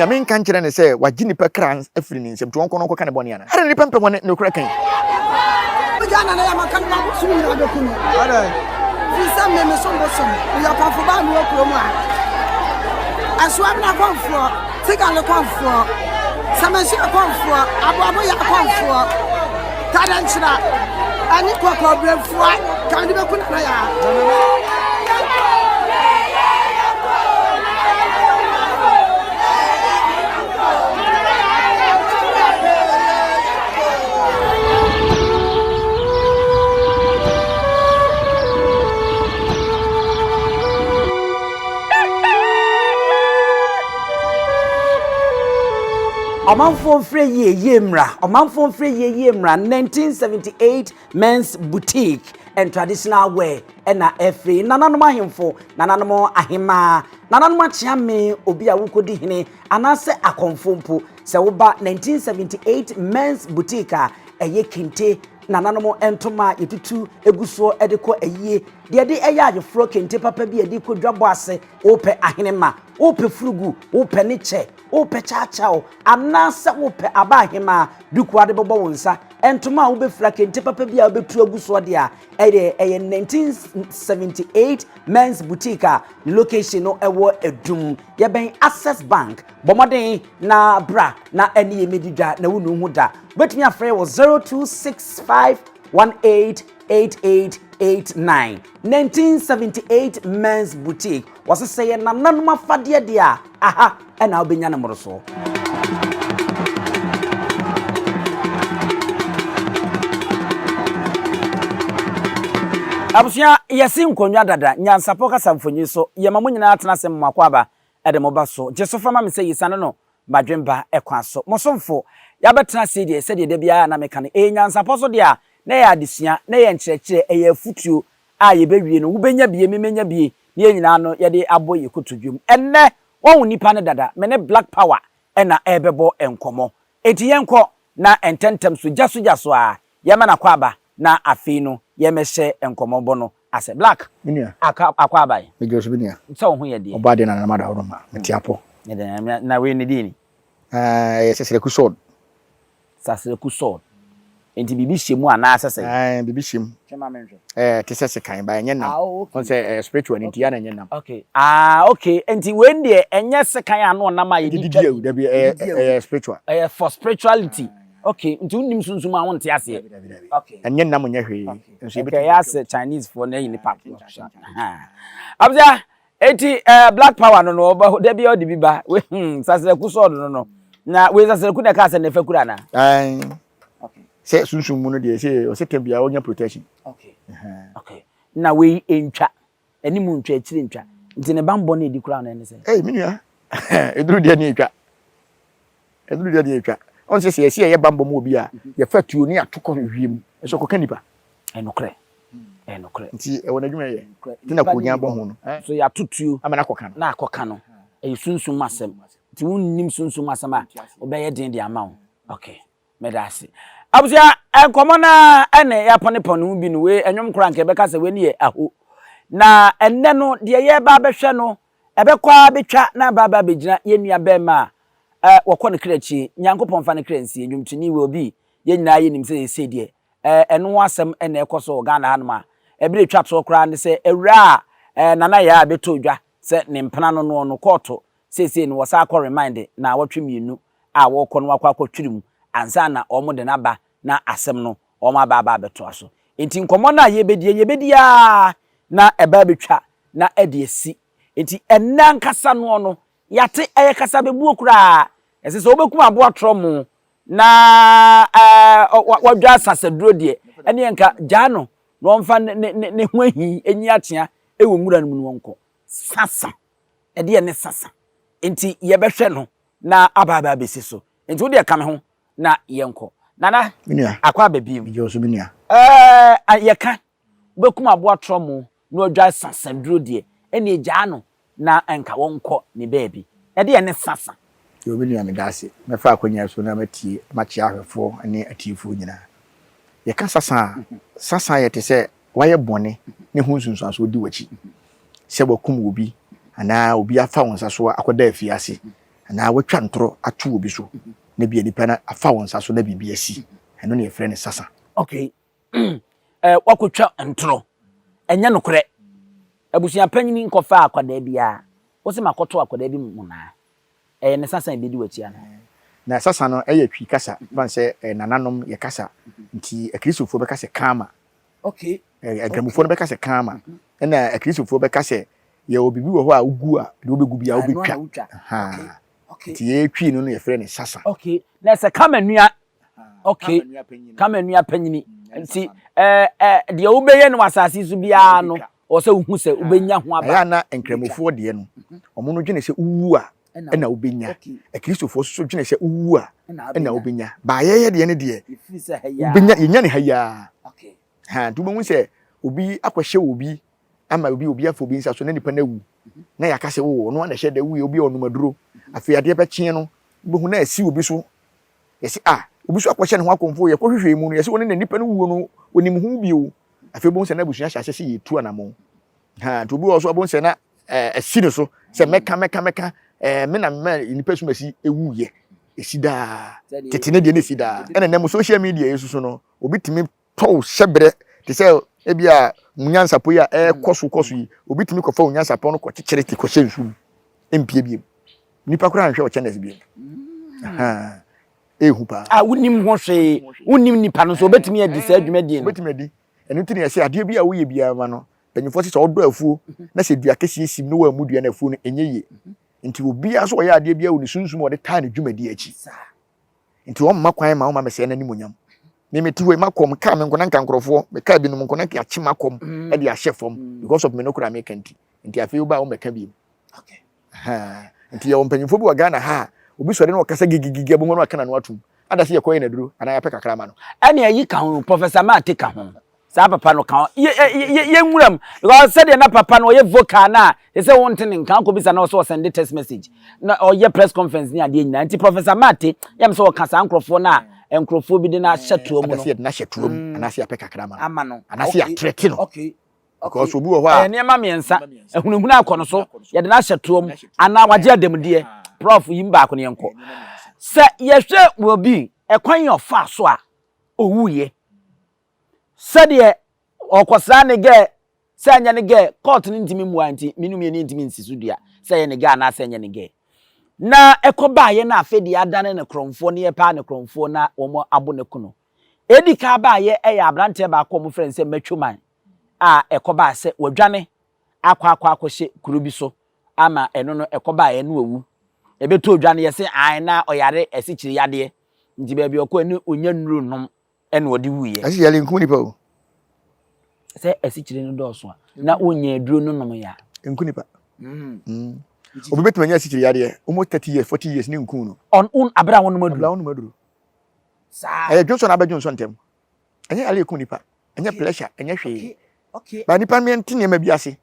Onyame nka nkyerɛ no sɛ wagye nipa kra afiri ne nsam nti ɔnkɔ na ɔnkɔka ne bɔne anaa? Adɛn na nipa mpɛ bɔne nokorɛ kan? Mogya na na yɛ maka no baako som nyinaa bɛku no. Firi sɛ me mesom bosom, meyɛ kɔmfo baa mewɔ kurom a. Ɛsoabena kɔmfoɔ, Tigale kɔmfoɔ, Sɛmɛnhyia kɔmfoɔ, Aboabo yɛ kɔmfoɔ, Tadankyira, ɛne Kɔkɔɔbrɛmfoɔ ka mede bɛku Nana Yaa. Ɔmanfoɔ mfrɛ yie yie mmra Ɔmanfoɔ mfrɛ yie yie mmra 1978 Men's Boutique and Traditional Wear ɛna ɛfiri nananom ahemfo nananom ahemaa nananom akyeame obi a wokɔdi hene anaasɛ akɔmfo mpo sɛ woba 1978 Men's Boutique a ɛyɛ kente nananom ntoma a yɛtutu gu soɔ de kɔ ayie deɛ ɛde ɛyɛ ayeforɔ kente papa bi a yɛde kɔ dwabɔ ase wopɛ ahenema wopɛ furugu wopɛ ne kyɛ wopɛ kyaakyaaw anaasɛ wopɛ aba ahemaa duku ade bɛbɔ wo nsa ntoma a wobɛfira kente papa bi a wobɛtu agu soɔ deɛ a ɛyɛ ɛyɛ 1978 Men's Boutique a ne location no ɛwɔ Adum yɛbɛn Access Bank bɔ mmɔden na bra na ɛne yɛ medi dwa na wonu ho da wobɛtumi afrɛ wɔ 0265 188889 1978 Men's Boutique wɔsesɛ yɛ nananom afadeɛ deɛ a aha ɛna wobɛnya no mmorosoɔ. Abusua, yɛsi nkonnwa dada, nyansapɔ kasa mfonyin so, yɛma mo nyinaa tena ase mo akwaaba de mo ba so. Gye so fa ma me sɛ yesiane no badwemba kwan so. Mo somfo, yɛabɛtena ase yi deɛ, sɛdeɛ da biara na meka no, ɛyɛ nyansapɔ so deɛ a, na ɛyɛ adesua, na ɛyɛ nkyerɛkyerɛ, ɛyɛ afutuo a yɛbɛwie no, wobɛnya bie, me mɛnya bie, na yɛn nyinaa no yɛde abɔ yɛn kotodwe mu. Ɛnnɛ, Woahu nipa no dada, me ne Black Power na ɛrebɛbɔ nkɔmmɔ. Enti yɛnkɔ na ntɛmntɛm so, gya so gya so ara, yɛmma no akwaaba na afei no yɛmmɛhyɛ nkɔmmɔbɔ no ase. Black, Me nua. aka akwaaba yi. Megye wo so me nua. Sɛ wo ho yɛ deɛ. Ɔbaa deɛ na Nana Adahoro ma. Mete apɔ. Meda Nyame na wei ne deɛ ni? Ɛɛ, ɛyɛ Sɛsɛrɛku sword. Sasraku sword. Enti biribi hyɛ mu anaasɛ sɛn? Ae, biribi hyɛ mu. Twe ma menhwɛ. Ɛɛ, te sɛ sekan, but ɛnyɛ nam. Ah, oh, okay. Wohu sɛ ɛyɛ spiritual no nti, ɛyɛ a na ɛnyɛ nam. Okay. Ah, okay. Enti wei no deɛ, ɛnyɛ sekan a ano ɔnam a yɛde Yɛde twa di awu, dabi, ɛyɛ, Yɛde di awu. ɛyɛ spiritual. Ɛyɛ for spirituality. Okay, nti wonnim sunsum a wonte aseɛ. Dabi, dabi, dabi. Okay. Ɛnyɛ nam nyɛ hwee. Okay. Nso Nka yɛbɛtumi ɛyɛ de atwa asɛ Chinese foɔ no ayi ne pap no. Abusua, Eti eh, black power no no ɔba da bi ɔde bi ba we hmm sasraku sɔɔdo no no na wei sasraku na ɛka sɛ ne fa kura na. Ayi sɛ sunsun mu no deɛ sɛ ɔsɛ tɛm biara ɔnya protection. Okay okay na wei ntwa anim ntwa akyire ntwa nti ne banbɔ no edi kura no ɛne sɛ. Ɛy me nua eduru deɛ ne etwa eduru deɛ ne etwa ɔn sɛ sɛ yɛsi yɛyɛ banbɔ mu obi a yɛfa tuo ne ato kɔ wiem nso kɔka nipa. Ɛnokorɛ. Ɛyɛ nokorɛ. Nti ɛwɔ n'adwuma yɛ. Nti na koogyan bɔ ho no. So yɛato tuo. Ama no akɔka no. Na akɔka no. Ɛyɛ sunsum mu asɛm. Nti wonnim sunsum mu asɛm a, wobɛyɛ den de ama wo. Okay. Meda ase. Abusua, nkɔmmɔ no ara ɛna yɛapɔnepɔne ho bi no. Wei, ɛnwom koraa nka yɛbɛka sɛ wei no yɛ aho. Na ɛnnɛ no, deɛ yɛreba abɛhwɛ no, ɛbɛkɔ ara bɛtwa na aba aba abɛgyina yɛn nua bɛrima a wɔkɔ ne kra akyi. Nyankopɔn mfa ne kra nsie. Nnwomtoni Will B. Yɛn nyinaa yɛnim sɛ seesei deɛ, ɛno ho asɛm na ɛkɔ so wɔ Ghana hanom a, ɛberɛ ɛtwa toɔ koraa ne sɛ awuraa a Nana Yaa bɛtɔɔ dwa sɛ ne mpena no noɔ no kɔɔto seesei no wɔsan akɔ remande naawɔtwe mmienu a wɔrekɔ no wakɔ akɔtwiri mu ansa na wɔn de no aba na asɛm no wɔn aba aba abɛtoa so. Enti nkɔmmɔ no a yɛbɛdie yɛbɛdi ara na ɛba abɛtwa na ɛde asi. Enti ɛnnɛ ankasa noɔ no yɛate ɛyɛ kasabɛbuo koraa ɛsɛ sɛ wobɛkum aboa trɔmo Na wadwa asasaduro deɛ, ɛneɛ nka gyaa no na ɔmfa ne ne ne ho ahi nyi akyea wɔ nwura no mu na ɔnkɔ. Sasa, ɛdeɛ ne sasa. Nti yɛbɛhwɛ no na aba aba abɛsi so. Nti wo deɛ ka me ho na yɛnkɔ. Nana, akɔ aba bio. Megye wo so me nua. Ɛɛ, yɛka Wobɛkum aboa trɔmo na wadwa sasaduro deɛ, ɛnneɛ gyaa no na nka ɔnkɔ ne baabi. Ɛdeɛn ne sasa? Yoo me nua medaase. Mɛfa akwanya yi so na matie makyea ahwɛfoɔ ne atiefoɔ nyinaa. Yɛka sasa a, sasa yɛ te sɛ wayɛ bɔne ne ho nsunsuansoɔ di w'akyi. Sɛ wakum obi anaa obi afa wo nsa so akɔda afiase. Anaa watwa ntorɔ ato obi so na bi a nipa no afa wɔn nsa so na biribi asi. Ɛno na yɛfrɛ no sasa. Okay. Eh, wakɔtwa ntorɔ. Ɛnyɛ nokorɛ. Abusua panyin nkɔfaa akwadaa biara. Wo se makɔto akwadaa bi monaa. Ɛyɛ ne sasa a ɛbɛdi w'akyi anaa? Na sasa no yɛ Twi kasa, ɛfane sɛ nananom yɛ kasa nti Akristofoɔ bɛka sɛ karma. Okay. Nkramofoɔ no bɛka sɛ karma, ɛna Akristofoɔ bɛka sɛ yɛwɔ biribi wɔ hɔ a wogu a deɛ wobɛgu biara wobɛtwa. Nti yɛyɛ Twi no no yɛfrɛ no sasa. Okay. Na ɛsɛ karma nua. Okay. Karma nua panyini. Nti ɛɛ deɛ wobɛyɛ no wɔ asase so biara no Ɔwɔ sɛ wohu sɛ wobɛnya ho aba. Ɛyɛ a na Nkramofoɔ deɛ no, wɔn no dwene sɛ wowu a ɛna wobɛnya. Akristofoɔ nso dwene sɛ wowu a ɛna wobɛnya. But yɛyɛ deɛ no deɛ, wobɛnya, yɛnya no ha yi ara. Ha, nti wobɛhu sɛ obi akɔhyɛ obi ama obi, obi afa obi nsa so na nipa no awu. Na yɛaka sɛ, oh, ɔno ara na ɛhyɛ da wuiɛ, obi a ɔnom aduro. Afei adeɛ bɛkyeɛ no, wobɛhu na asi obi so. Yɛse, ah, obi nso akɔhyɛ ne ho akɔmfoɔ, yɛkɔhwehwɛɛ mu no, yɛse ɔno na nipa no wuo no, ɔnim ho bi o. Afei wobɛhu sɛ na abusua hyɛ aseɛ sɛ yɛtu anamɔn. Ha, nti obi wɔ hɔ so wobɛhu sɛ na asi ne so sɛ mɛka mɛka mɛka me na mema nnipa sum asi ɛwuiɛ. Ɛsi daa. Tete ne deɛ na ɛsi daa. Ɛna nnɛ mo social media yi soso no, obi tumi tɔ wo hyɛberɛ te sɛ ebi a mo nyansapɔ yi a ɛrekɔ so kɔ so yi, obi tumi kɔfa wo nyansapɔ no kɔkyekyere te kɔhyɛ nsu mu, ɛmpie biem. Nipa koraa nhwɛ wo channels biem. Aha. Ehu paa. A wonim ho hwee, wonim nipa no nso obetumi adi saa dwumadie no. Obetumi adi. Ɛno nti na yɛsɛ adeɛ bi a woyɛ biara ma no, mpanyinfoɔ sɛ sɛ ɔdɔ afuo na sɛ dua kɛseɛ sim na wɔammu dua no afuo no ɛnyɛ yie. Nti obiara nso ɔyɛ adeɛ biara wɔ ne sunsum a ɔde taa ne dwumadie akyi. Nti ɔmma kwan ma ɔma mɛsɛe n'animuonyam. Me mete hɔ yi makɔm kaa me nko na nka nkurɔfoɔ mekaa binom nko na nka yɛakye makɔm de ahyɛ fam because of me nokorɛ a meka nti. Nti afei woba a wommɛka biom. Okay. Ahaa. Nti yɛwɔ mpanyimfoɔ bi wɔ Ghana ha a, obi sɔre na ɔkasa gigigigi a, wobɛhu na waka n'ano atom. Ada sɛ yɛkɔyɛ no aduro anaa yɛapɛ kakra ama no. Ɛne ayi ka ho, Professor Martey ka ho. Saa papa no ka ho. Yɛ, yɛ, yɛ, yɛnwura mu. Because sɛdeɛ na papa no ɔyɛ vocal no a, te sɛ wonte ne nka, wokɔbisa na ɔsɛ ɔsɛnde text message. Na ɔyɛ press conference ne adeɛ nyinaa. Nti Professor Martey, yɛ me sɛ ɔka saa nkurɔfoɔ no a nkurɔfoɔ bi de no ahyɛ toa mu no. Ada sɛ yɛde no ahyɛ toa mu, anaasɛ yɛapɛ kakra ama no. Ama no. Anaasɛ yɛatrɛte no. Okay. Because obi wɔ hɔ a. Ɛyɛ nneɛma mmiɛnsa, ahunahuna akɔ no so, yɛde no ahyɛ toɔ mu, anaa wagye adanmudeɛ. Prof, yi mu baako na yɛnkɔ. Sɛ yɛhwɛ obi ɛkwan a ɔfaa so a ɔwuiɛ, sɛdeɛ ɔkɔsraa ne gɛɛ, sɛ ɛnyɛ ne gɛɛ, court no ntumi mmua nti, me ne mmienu ntumi nsi so dua sɛ ɛyɛ ne gɛɛ anaasɛ ɛnyɛ ne gɛɛ. Na ɛkɔbaeɛ na afei deɛ adane ne korɔmfoɔ ne yɛpaa ne korɔmfoɔ na wɔn abo no aku no. Ɛdi kan baeɛ yɛ aberanteɛ baako a wɔfrɛ no sɛ Matthew Man a ɛkɔbaa sɛ wadwane akɔ akɔ akɔhyɛ kuro bi so ama ɛno no ɛkɔbaeɛ no wawu. Ɛbɛtoo dwa no yɛse ae na ɔyare asikyire yadeɛ nti baabi ɔkɔɛ no ɔnya nnuro nnom ɛna ɔde wuiɛ. Asikyire yadeɛ nku nipa o. Sɛ asikyire no dɔɔso a na ɔnya aduro no nom yɛ a. Nku nipa. Obi bɛtumi anya asikyire yadeɛ almost 30 years 40 years ne nku no. Ɔn un abere a wɔnom aduro. Abere a wɔnom aduro. Ɛyɛ dwonsɔ na abɛdwonsɔ ntɛm. Ɛnyɛ yare ɛkum nipa. Ɛnyɛ pressure, ɛnyɛ hwee. Ba nipa no yɛnte nneɛma bi ase.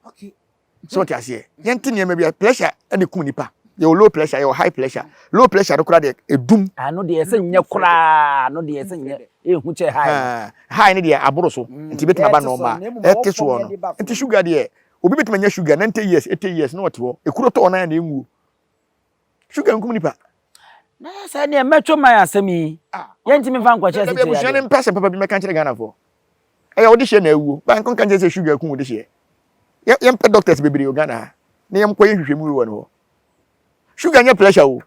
So ɔte aseɛ. Yɛnte nneɛma bi ase. Pressure ɛna ɛkum nipa. Yɛwɔ low pressure, yɛwɔ high pressure. Low pressure no koraa deɛ ɛdum. Ano deɛ ɛsɛ nyɛ koraa. Ano deɛ ɛsɛ nyɛ. Ehu kyɛ high. Ah, high no deɛ aboro so. Mm, Nti bɛtumi aba normal. Ɛte soɔ no. Nti sugar deɛ obi bɛtumi anya sugar 90 years, 80 years na ɔte hɔ. Ekuro tɔɔ no a na ɛnwuo. Sugar nkum nipa. Na yɛ sɛ neɛ mɛtwo man asɛm yi. Ah. Yɛntumi mfa nkɔkyɛ sɛ kyerɛ abusua no mpɛ asɛm papa bi mɛka nkyerɛ Ghanafoɔ. Ɛyɛ wode hyɛ na awuo. Ba nkɔ nka nkyerɛ sɛ sugar kum wode hyɛ. Yɛmpɛ doctors bebree wɔ Ghana ha. Na yɛnkɔ yɛ nhwehwɛmu wɔ no hɔ. Sugar nyɛ pressure o.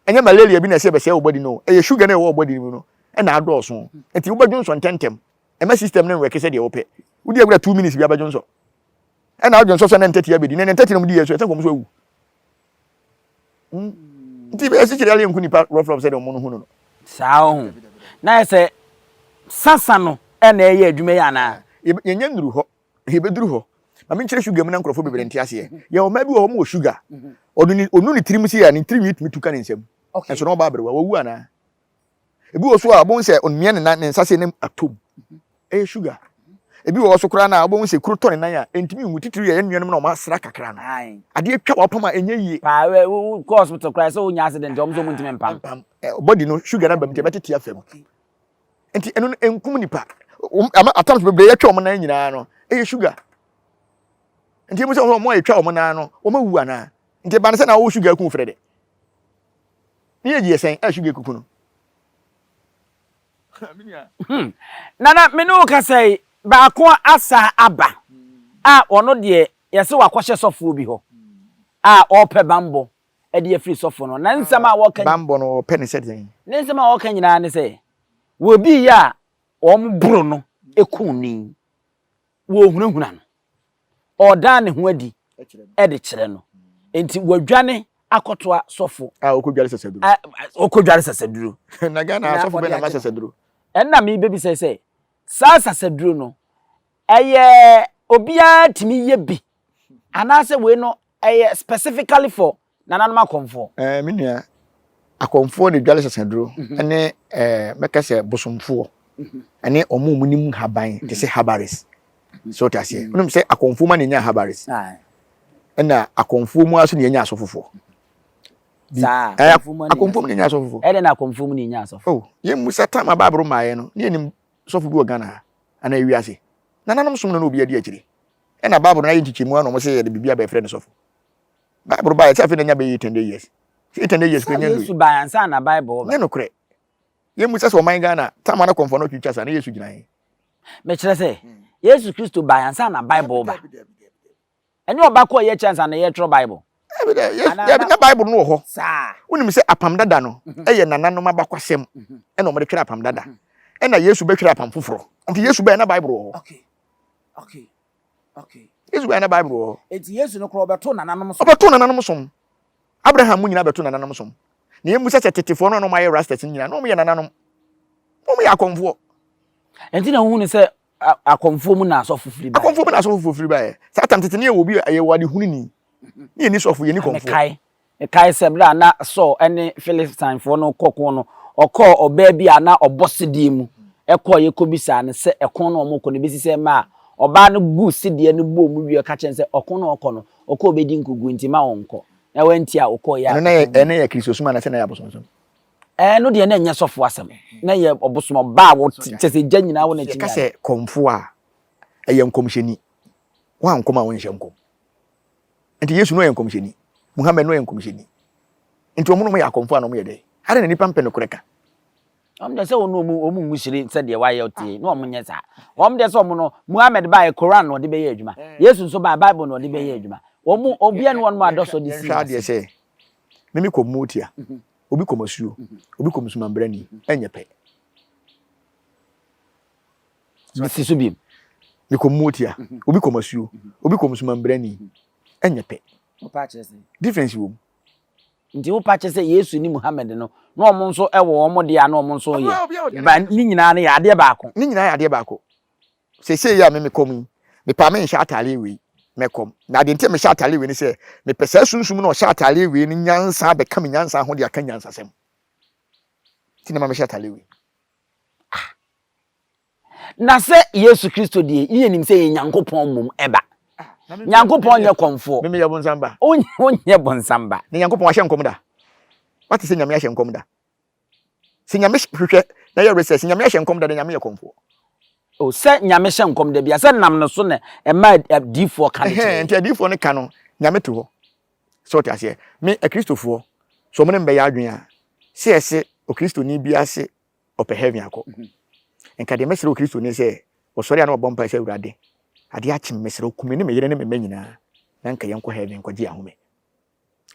Ɛnyɛ malaria bi na ɛsɛ bɛsɛe wo body no. Ɛyɛ sugar na ɛwɔ wo body mu no ɛna adɔɔso. Nti wobɛdwo nsɔ ntɛntɛm. Ɛma system no nwɛke sɛdeɛ wopɛ. Wodi agorɔ 2 minutes bi abɛdwo nsɔ. Ɛna wodwo nsɔ sɛ na ntɛte abɛdi. Na ntɛte na wɔdi yɛ so ɛsɛ nkɔm so awu. Hmm. Nti asikyire yare nku nipa rɔfrɔf sɛdeɛ ɔmo no hu no no. Saa ɔho. Na yɛ sɛ sasa no ɛna ɛyɛ adwuma yi anaa? Yɛnya nnuru hɔ. Yɛbɛduru hɔ. Ma menkyerɛ sugar mu na nkurɔfoɔ bebree nte aseɛ. Yɛwɔ mmaa bi wɔ hɔ wɔn wɔ sugar. Ɔno ne ɔnu ne tirim sei a ne tirinwi tumi tu ka ne nsam. Nso na ɔba aberewa. Wawu anaa? Ebi wɔ so a wobɛhu sɛ ɔmia ne nan ne nsa sei na atɔ mu. Ɛyɛ sugar. Ebi wɔ hɔ so koraa na wobɛhu sɛ kuro tɔ ne nan a ɛntumi nwu titiriw yɛ yɛn nuanom na wɔn asra kakra no. Adeɛ twa w'apam a ɛnyɛ yie. Paa wo kɔ hospital koraa sɛ wonya accident wɔn nso wɔn ntumi mpam. Mpam. Body no sugar no aba mu nti ɛbɛtete afa mu. Nti ɛno no ɛnkum nipa. Ama at times bebree yɛtwa wɔn nan nyinaa no ɛyɛ sugar. Nti emu sɛ wɔn a yɛtwa wɔn nan no wɔn awu anaa? Nti ɛba no sɛ na wɔwɔ sugar kun frɛ dɛ. Ne yɛ gye sɛn a sugar kuku no. Hmm. Nana me ne wo kasa yi baako asa aba a ɔno deɛ yɛsɛ wakɔhyɛ sɔfoɔ bi hɔ a ɔrepɛ bambɔ de afiri sɔfo no. Na nsɛm a wɔka bambɔ no ɔpɛ ne sɛ deɛn? Ne nsɛm a wɔka nyinaa ne sɛ wɔbi yɛ a wɔn boro no kum no yi wɔhunahuna no ɔdan ne ho adi de kyerɛ no nti wadwane akɔtoa sɔfo a ɔkɔdware sasaduro ɔkɔdware sasaduro na Ghana asɔfo bɛ na ma sasaduro ɛnna mebɛbisa sɛ saa sasaduro no ɛyɛ obiara tumi yɛ bi anaasɛ wei no ɛyɛ specifically for nananom akɔmfoɔ. Ɛɛ me nua, akɔmfoɔ na edwale sasaduro mhm. ɛne ɛɛ mɛka sɛ bosomfoɔ mhm. ɛne wɔn a wɔnim haban te sɛ herbalist. So ɔte aseɛ. Wonim sɛ akɔmfoɔ mu na enya herbalist. Ɛna akɔmfoɔ mu aso na enya asɔfofoɔ. Saa akɔmfoɔ mu na enya asɔfofoɔ. Ɛdɛ na akɔmfoɔ mu na enya asɔfoɔ. Oh, yɛn mu sɛ tam a Bible maaeɛ no, ne yɛnim sɔfo bi wɔ Ghana ha anaa ewiase. Nananom som no na obi adi akyire. Ɛna Bible no ayɛ nkyekyɛmu ano wɔn sɛ yɛde biribi abɛfrɛ no sɔfo. Bible baeɛ sɛ afei na nya bɛyɛ 800 years. Sɛ 800 years kura nya Yesu baeɛ ansa na Bible ba. Nyɛ nokorɛ. Yɛn mu sɛ sɛ ɔman Ghana tam ana kɔmfɔ no twitwa saa na Yesu gyina he. Mekyerɛ sɛ Yesu Kristo baeɛ ansa na Bible ba. Ɛnyɛ ɔba kɔɔ yɛ akyi ansa na yɛtwerɛ Bible. Dabi na Bible no wɔ hɔ. Wonim sɛ apam dada no mhm. ɛyɛ nananom abakwasɛm mhm. ɛna wɔde twerɛ apam dada. Mhm. Ɛna Yesu bɛtwerɛ apam foforɔ. Nti Yesu bɛyɛ na Bible wɔ hɔ. Okay. Okay. Okay. Yesu bɛyɛ na Bible wɔ hɔ. Eti Yesu no koraa ɔbɛto nananom som. Ɔbɛto nananom som. Abraham mu nyinaa bɛto nananom som. Na yɛn mu sɛ sɛ tetefoɔ no a na wɔayɛ rastas no nyinaa na wɔyɛ nananom. Na wɔyɛ akɔmfoɔ. Ɛnti na wohu no sɛ akɔmfoɔ mu na asɔfo firi baeɛ. Akɔmfoɔ mu na asɔfo firi baeɛ. Saa tam tete ne yɛwɔ obi a yɛwɔ adehununi. Ne yɛni sɔfo, yɛni kɔmfoɔ. Mekae, mekae sɛ berɛ a na Saul ne Philistinefoɔ no rekɔ ko no, ɔkɔɔ ɔbaa bi a na ɔbɔ sedeɛ mu kɔeɛ kɔbisaa no sɛ ɛko no a wɔrekɔ no ɛbɛsi sɛ mma a ɔbaa no guu sedeɛ no bɔɔ mu wie ɔka kyerɛɛ no sɛ ɔko no a ɔrekɔ no, ɔkɔ ɔbɛdi nkoguo nti mma ɔnkɔ. Na wantie a ɔkɔeɛ a. Ɛno na yɛ, ɛno yɛ Kristosom anaasɛ na ɛyɛ abosonsom? Ɛno deɛ na ɛnyɛ sɔfo asɛm, na ɛyɛ ɔbosom, ɔbaa a wɔte, kyerɛ sɛ gya nyinaa wɔ n'akyi Yɛka sɛ kɔmfoɔ a, ɛyɛ nkɔmhyɛni. Woankɔm a wonhyɛ nkɔm. Nti Yesu no ɔyɛ nkɔmhyɛni. Muhammad no ɔyɛ nkɔmhyɛni. Nti wɔn na wɔyɛ akɔmfoɔ a na wɔyɛ dɛn? Adɛn na nnipa mpɛ nokorɛ ka? Wɔn deɛ sɛ wɔn wɔn wɔn ngu hyire sɛ deɛ wayɛ ɔte na wɔn nyɛ saa. Wɔn deɛ sɛ wɔn no Muhammad baayɛ Koran na ɔde bɛyɛ adwuma. Yesu nso baayɛ Bible na ɔde bɛyɛ adwuma. Wɔn obiara ne wɔn adɔsɔ de si. Yɛnhwɛ adeɛ sɛ mimi kɔ Motia, obi kɔ Masuo, obi kɔ Musumanbrani, ɛnyɛ pɛ. Si so biem. Mekɔ Motia, obi kɔ Masuo, obi kɔ Musumanbrani, ɛnyɛ pɛ. Difference wɔ mu. Nti wo pa kyɛ sɛ Yesu ne Muhammad no, na wɔn nso wɔ wɔn deɛ a na wɔn nso yɛ. Ba ne nyinaa no yɛ adeɛ baako. Ne nyinaa yɛ adeɛ baako. Seesei yi a me mekɔm yi, mepɛ a menhyɛ ataadeɛ wei, mɛkɔm. Na adeɛ nti a mehyɛ ataadeɛ wei ne sɛ, mepɛ saa sunsum no a ɔhyɛ ataadeɛ wei no nyansa abɛka me nyansa ho de aka nyansasɛm. Nti na ma mehyɛ ataadeɛ wei. Ah. Na sɛ Yesu Kristo deɛ, yɛ nim sɛ yɛ Nyankopɔn mmom ɛba. Ah, Nyankopɔn nyɛ kɔmfoɔ. Me meyɛ bonsam ba. Wonyɛ bonsam ba. Na Nyankopɔn ahyɛ nkɔm da. Wate sɛ Nyame ahyɛ nkɔm da. Sɛ Nyame hwehwɛ na yɛ research, Nyame ahyɛ nkɔm da na Nyame yɛ kɔmfoɔ. O sɛ Nyame hyɛ nkɔm da bia, sɛ nam no so na ɛma adiifoɔ ka de kyerɛ. Nti adiifoɔ no ka no, Nyame te hɔ. Sɛ ɔte aseɛ. Me akristofoɔ, sɛ ɔmo ne me bɛyɛ adwene a, sɛ yɛse okristoni biara se ɔpɛ heaven akɔ. Nka deɛ mɛsrɛ okristoni sɛ, ɔsɔre a na wabɔ mpae sɛ Awurade, adeɛ akye me, mesrɛ wo ku me ne me yere ne me mma nyinaa na nka yɛnkɔ heaven nkɔgye yɛn ahome.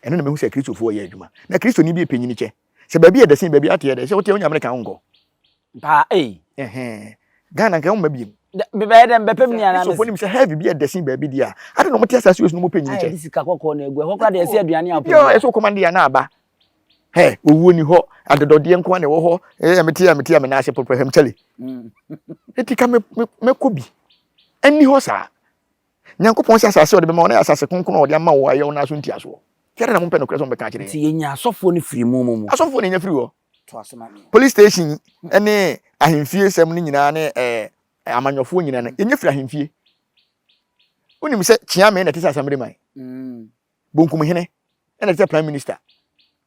Ɛno na mehu sɛ Kristofoɔ yɛ adwuma. Na Kristoni bi repanyin kyɛ. Sɛ baabi yɛ dɛ sen baabi ate yɛ dɛ, sɛ wote a wonya mene ka wonkɔ. Paa ei. Ɛhɛn. Ghana nka womma biem. Bɛyɛ dɛ mbɛpɛ me nua Kristofo nim sɛ heavy bi yɛ dɛ sen baabi deɛ a, adɛn na wɔte asase wei so na wɔpɛ nyin kyɛ? Ayɛ de sika kɔkɔɔ na egu ɛhɔ koraa deɛ ɛsɛ aduane a wopɛ. Biara ɛsɛ wokɔma no deɛ na aba. Hɛ, owuo ni hɔ, adɔdɔdeɛ nko ara na ɛwɔ hɔ. Ɛyɛ mete a mete a me nan ase poroporo hɛm kyɛle. Eti ka me mɛkɔ bi. Ɛnni hɔ saa. Nyankopɔn sɛ asase a ɔde bɛma wo no yɛ asase kronkron a ɔde ama wo a ɛyɛ wo nan so ntiasoɔ. Nti adɛn na mompɛ nokorɛ sɛ mobɛka akyerɛ yɛn? Nti yɛnya asɔfoɔ no firi mo mu. Asɔfoɔ na yɛnya firi hɔ. Toa so ma me. Police station ne ahemfie sɛm no nyinaa ne ɛɛ amanyɔfoɔ nyinaa no, yɛnya firi ahemfie. Wonim sɛ Kyeame na ɛte sɛ Asamire Mm. Bonkumhene ɛna ɛte sɛ Prime Minister.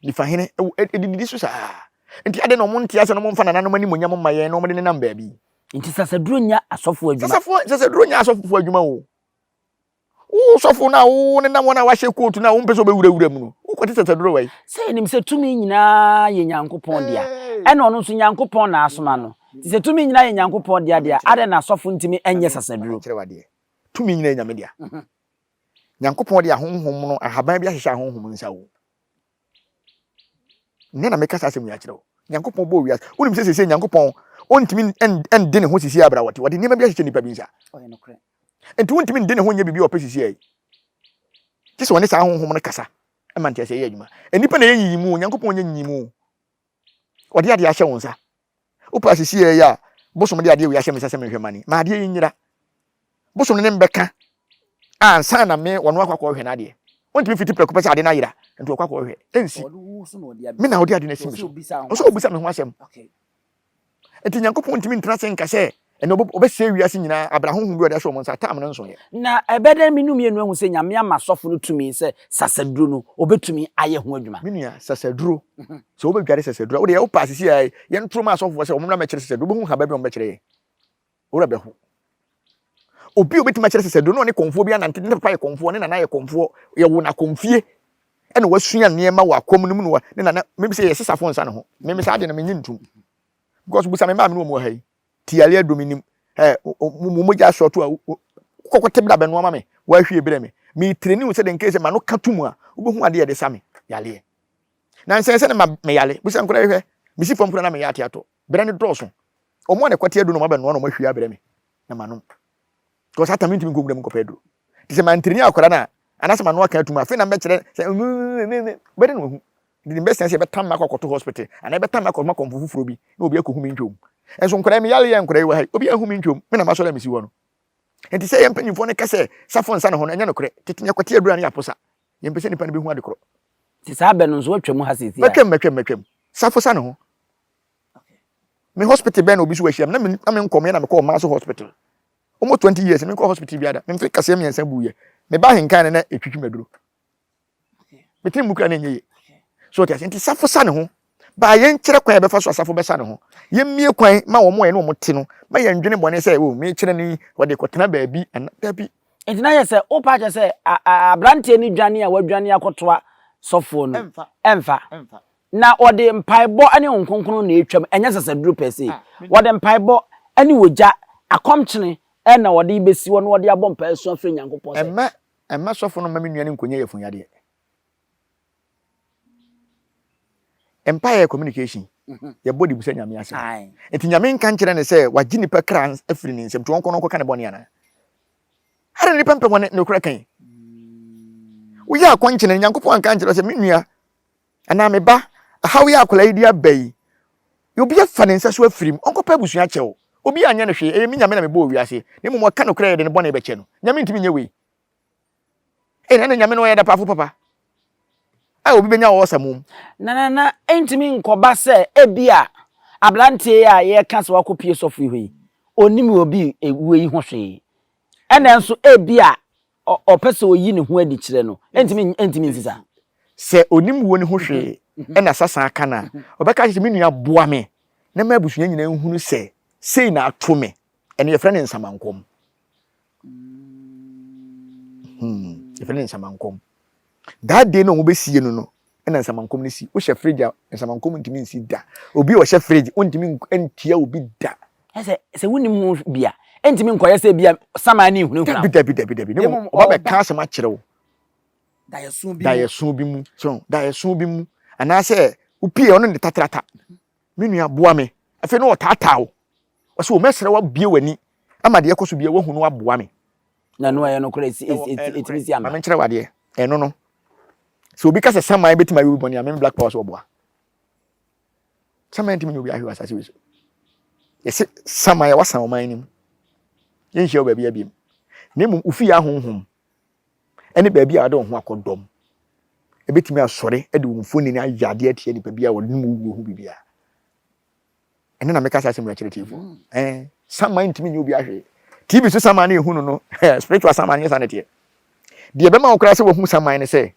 Nifahene ɛdididi so saa. Nti adɛn na wɔn nte ase na wɔn mfa nananom animuonyam mma yɛn na wɔn de nenam baabi? Nti sasaduro nyɛ asɔfoɔ adwuma. Sasafoɔ sasaduro nyɛ asɔfoɔ adwuma o. Wo sɔfo no a wo nenam wɔn a wahyɛ kootu no a wompɛ sɛ wobɛwurawura mu no, Wokɔte sasaduro wɔ yi. Sɛ yɛnim sɛ tumi nyinaa yɛ Nyankopɔn dea, ɛna ɔno nso Nyankopɔn na asoma no. Nti sɛ tumi nyinaa yɛ Nyankopɔn dea deɛ a, adɛn na asɔfo ntumi nyɛ sasaduro? Kyerɛ wo adeɛ. Tumi nyinaa yɛ Nyame dea. Nyankopɔn de ahonhom no, ahaban bi ahyehyɛ ahonhom nsa o. Nnɛ na meka saa asɛm yi akyerɛ wo. Nyankopɔn bɔɔ wiase. Wonim sɛ seesei Nyankopɔn ɔntumi nde ne ho sisi abra wɔte. Wɔde nneɛma bi ahyehyɛ nnipa bi nsa. Nti wontumi nde ne ho nyɛ biribi a ɔpɛ sisi yi. Gye sɛ ɔne saa honhom no kasa ma nteaseɛ yɛ adwuma. Nnipa na ɛyɛ nyiyimu, Nyankopɔn nyɛ nyiyimu. Ɔde adeɛ ahyɛ wo nsa. Wopɛ asisi yɛ a, bosom de adeɛ wei ahyɛ me nsa sɛ menhwɛ ma ni. Ma adeɛ yi nyera. Bosom no ne mbɛka ansa na me wɔno akɔ akɔhwɛ n'adeɛ. Wontumi fiti prɛko pɛ sɛ ade no ayera nti wɔkɔ akɔhwɛ. Ɛnsi. Me na wode ade no asi me so. Ɔsɛ ɔbisa me ho asɛm. Enti Nyankopɔn ntumi ntena ase nka sɛ ɛnɛ ɔbɛsɛe wiase nyinaa abra honhom bi a ɔde ahyɛ wɔn nsa tam no nsoeɛ. Na ɛbɛyɛ dɛn me no mmienu ahu sɛ Nyame ama sɔfo no tumi sɛ sasaduro no ɔbɛtumi ayɛ ho adwuma? Me nua, sasaduro, sɛ wobɛdware sasaduro a, wodeɛ wopɛ a sisi a yɛntoro ma asɔfoɔ sɛ wɔmmra mmɛkyerɛ sasaduro, wobɛhu nhaba bi a wɔbɛkyerɛ yɛn. Wo werɛ bɛho. Obi a obetumi akyerɛ sɛ sɛ na ɔne kɔmfoɔ bi anante, ne papa yɛ kɔmfoɔ, ne nana yɛ kɔmfoɔ, yɛwo no akɔmfie, ɛna wasua nneɛma wɔ akɔm no mu na ne nana, mimi sɛ yɛ sesafo nsa ne ho. Mimi saa adeɛ no menye ntum. Because busa me maame no wɔ mu wɔ ha yi, ti yare aduro menim, ɛ, mo mogya asɔɔto a, kɔkɔ te bra bɛnoa ma me, wahwie brɛ me. Me training wo sɛ de nkee sɛ ma no ka to mu a, wobɛhu adeɛ yɛde sa me yareɛ. Na nsɛn sɛ ne ma me yare, busa nkora yi hwɛ, mesi fam kora na meyɛ ate atɔ. Berɛ no dɔɔso. Wɔn a na ɛkɔte aduro na wɔabɛnoa na wɔahwie abrɛ me na manom. Because saa time mentumi nkɔ nwura mu nkɔpɛ aduro. Nti sɛ mantreni akwadaa no a, anaasɛ mano aka atum a, afei na mɛkyerɛ sɛ bɛde na wahu. Nti mbɛsɛn sɛ yɛbɛtam me akɔ akɔto hospital anaa yɛbɛtam me akɔma kɔmfo foforɔ bi na obi akɔhu me ntwom. Nso nkwadaa yi meyare yɛ nkwadaa yi wɔ ha yi, obi anhu me ntwom, me na masɔre a mesi hɔ no. Nti sɛ yɛn mpanyinfoɔ no ka sɛ safo nsa ne ho no, ɛnyɛ nokorɛ. Tete yɛkɔte aduro a na yɛaposa. Yɛmpɛ sɛ nipa no bɛhu ade korɔ. Nti saa bɛ no nso woatwa mu ha seesei a? Mɛtwam, mɛtwam, mɛtwam. Safo sa ne ho. Me hospital bɛn na obi so wahyia me na me na me nkɔm yɛ na mekɔ ɔman so hospital. Almost 20 years me nkɔ hospital bi ada. Me mfe kaseɛ mmiɛnsa bu yɛ. Me ba ahenkan no na etwitwi maduro. Me tiri mu kura na enye ye. So ɔte ase nti safo sa ne ho. Ba yɛn kyerɛ kwan a yɛbɛfa so asafo bɛsa ne ho. Yɛmmie kwan ma wɔn a yɛne wɔn te no ma yɛn dwene bɔne sɛ o me kyerɛ no yi wɔde kɔtena baabi ana dabi. Nti na yɛ sɛ wopa kyerɛ sɛ aberanteɛ no dwane a wadwane akɔtoa sɔfoɔ no ɛmfa. Na wɔde mpaebɔ ne Honhom Kronkron na etwam, ɛnyɛ sasaduro per se. Wɔde mpaebɔ ne ogya, akɔmkyene na wɔde besi hɔ na wɔde abɔ mpae asu afrɛ Nyankopɔn sɛ. Mma mma sɔfo no mma me nua no nkonya yafunyadeɛ. Mpaeɛ yɛ communication. Yɛbɔ de bisa Nyame asɛm. Nti Nyame nka nkyerɛ no sɛ wagye nipa kra afiri ne nsam nti ɔnkɔ na ɔnkɔka ne bɔne anaa? Adɛn na nipa mpɛ wɔn nokorɛ kan? Woyɛ akɔnkyene no Nyankopɔn anka ankyerɛ wo sɛ me nua Anaa me ba, ɛhaw yi a akwadaa yi de aba yi, obi afa ne nsa so afiri mu, ɔnkɔpɛ abusua kyɛw. Obi anyɛ no hwee, ɛyɛ me Nyame na mebɔɔ wiase, na mmom ɔka nokorɛ a yɛde ne bɔne bɛkyɛ no. Nyame ntumi nyɛ wei. Ei, na ɛne Nyame no ɔyɛ dapaafo papa a obi bɛnya wɔ ɔsa mum. Na na na ɛntumi nkɔba sɛ ebia aberanteɛ yi a yɛreka sɛ wakɔpue sɔfo yi hɔ yi, ɔnnim obi wuo yi ho hwee. Ɛna nso ebia ɔpɛ sɛ ɔyi ne ho adi kyerɛ no, ɛntumi ɛntumi nsi saa. Sɛ ɔnim wuo no ho hwee na sasa aka no a, ɔbɛka akyerɛ sɛ, Me nua, boa me na ma abusua nyinaa nhunu sɛ sei na ato me. Ɛno yɛfrɛ no nsamankɔm. Hmm, yɛfrɛ no nsamankɔm. That day na wɔbɛsie no no, ɛna nsamankɔm no si. Wohyɛ fridge a, nsamankɔm ntumi nsi da. Obi a ɔhyɛ fridge, wontumi ntia obi da. Sɛ sɛ wonim ho bi a, ɛntumi nkɔyɛ sɛ bi a saman ne nhunahuna. Dabi dabi dabi dabi. Ne mmom ɔba bɛka asɛm akyerɛ wo. Daeɛso bi mu. So daeɛso bi mu. Anaasɛ wopie ɔno ne tatrata. Me nua boa me. Afei na ɔtaataa wo. Ɔsɛ o mɛsrɛ wo abue w'ani ama deɛ ɛkɔ so bia woahu no aboa me. Na ɛno ɛyɛ nokorɛ ɛtumi si ama. Ma menkyerɛ wo adeɛ. Ɛno no sɛ obi ka sɛ saman bɛtumi ayɛ obi bɔne a, me Black Power sɛ ɔboa. Saman ntumi nyɛ obi ahwɛ wɔ asase wei so. Yɛse saman a wasan ɔman no mu. Yɛnhyia wɔ baabi abiem. Na mmom ofi yɛ ahonhom ɛne baabi a wɔde wɔn ho akɔdɔm. Ebɛtumi asɔre de wɔn mfonini ayɛ adeɛ atia nipa bi a wɔde mu wuo ho biribiara. Ɛno na meka saa asɛm yi akyerɛ tiefo. Ɛɛ, saman ntumi nyɛ obi ahwee. TV so saman no ehu no no, spiritual saman nyɛ saa na ɛteɛ. Deɛ ɛbɛma wo koraa sɛ wahu saman ne sɛ,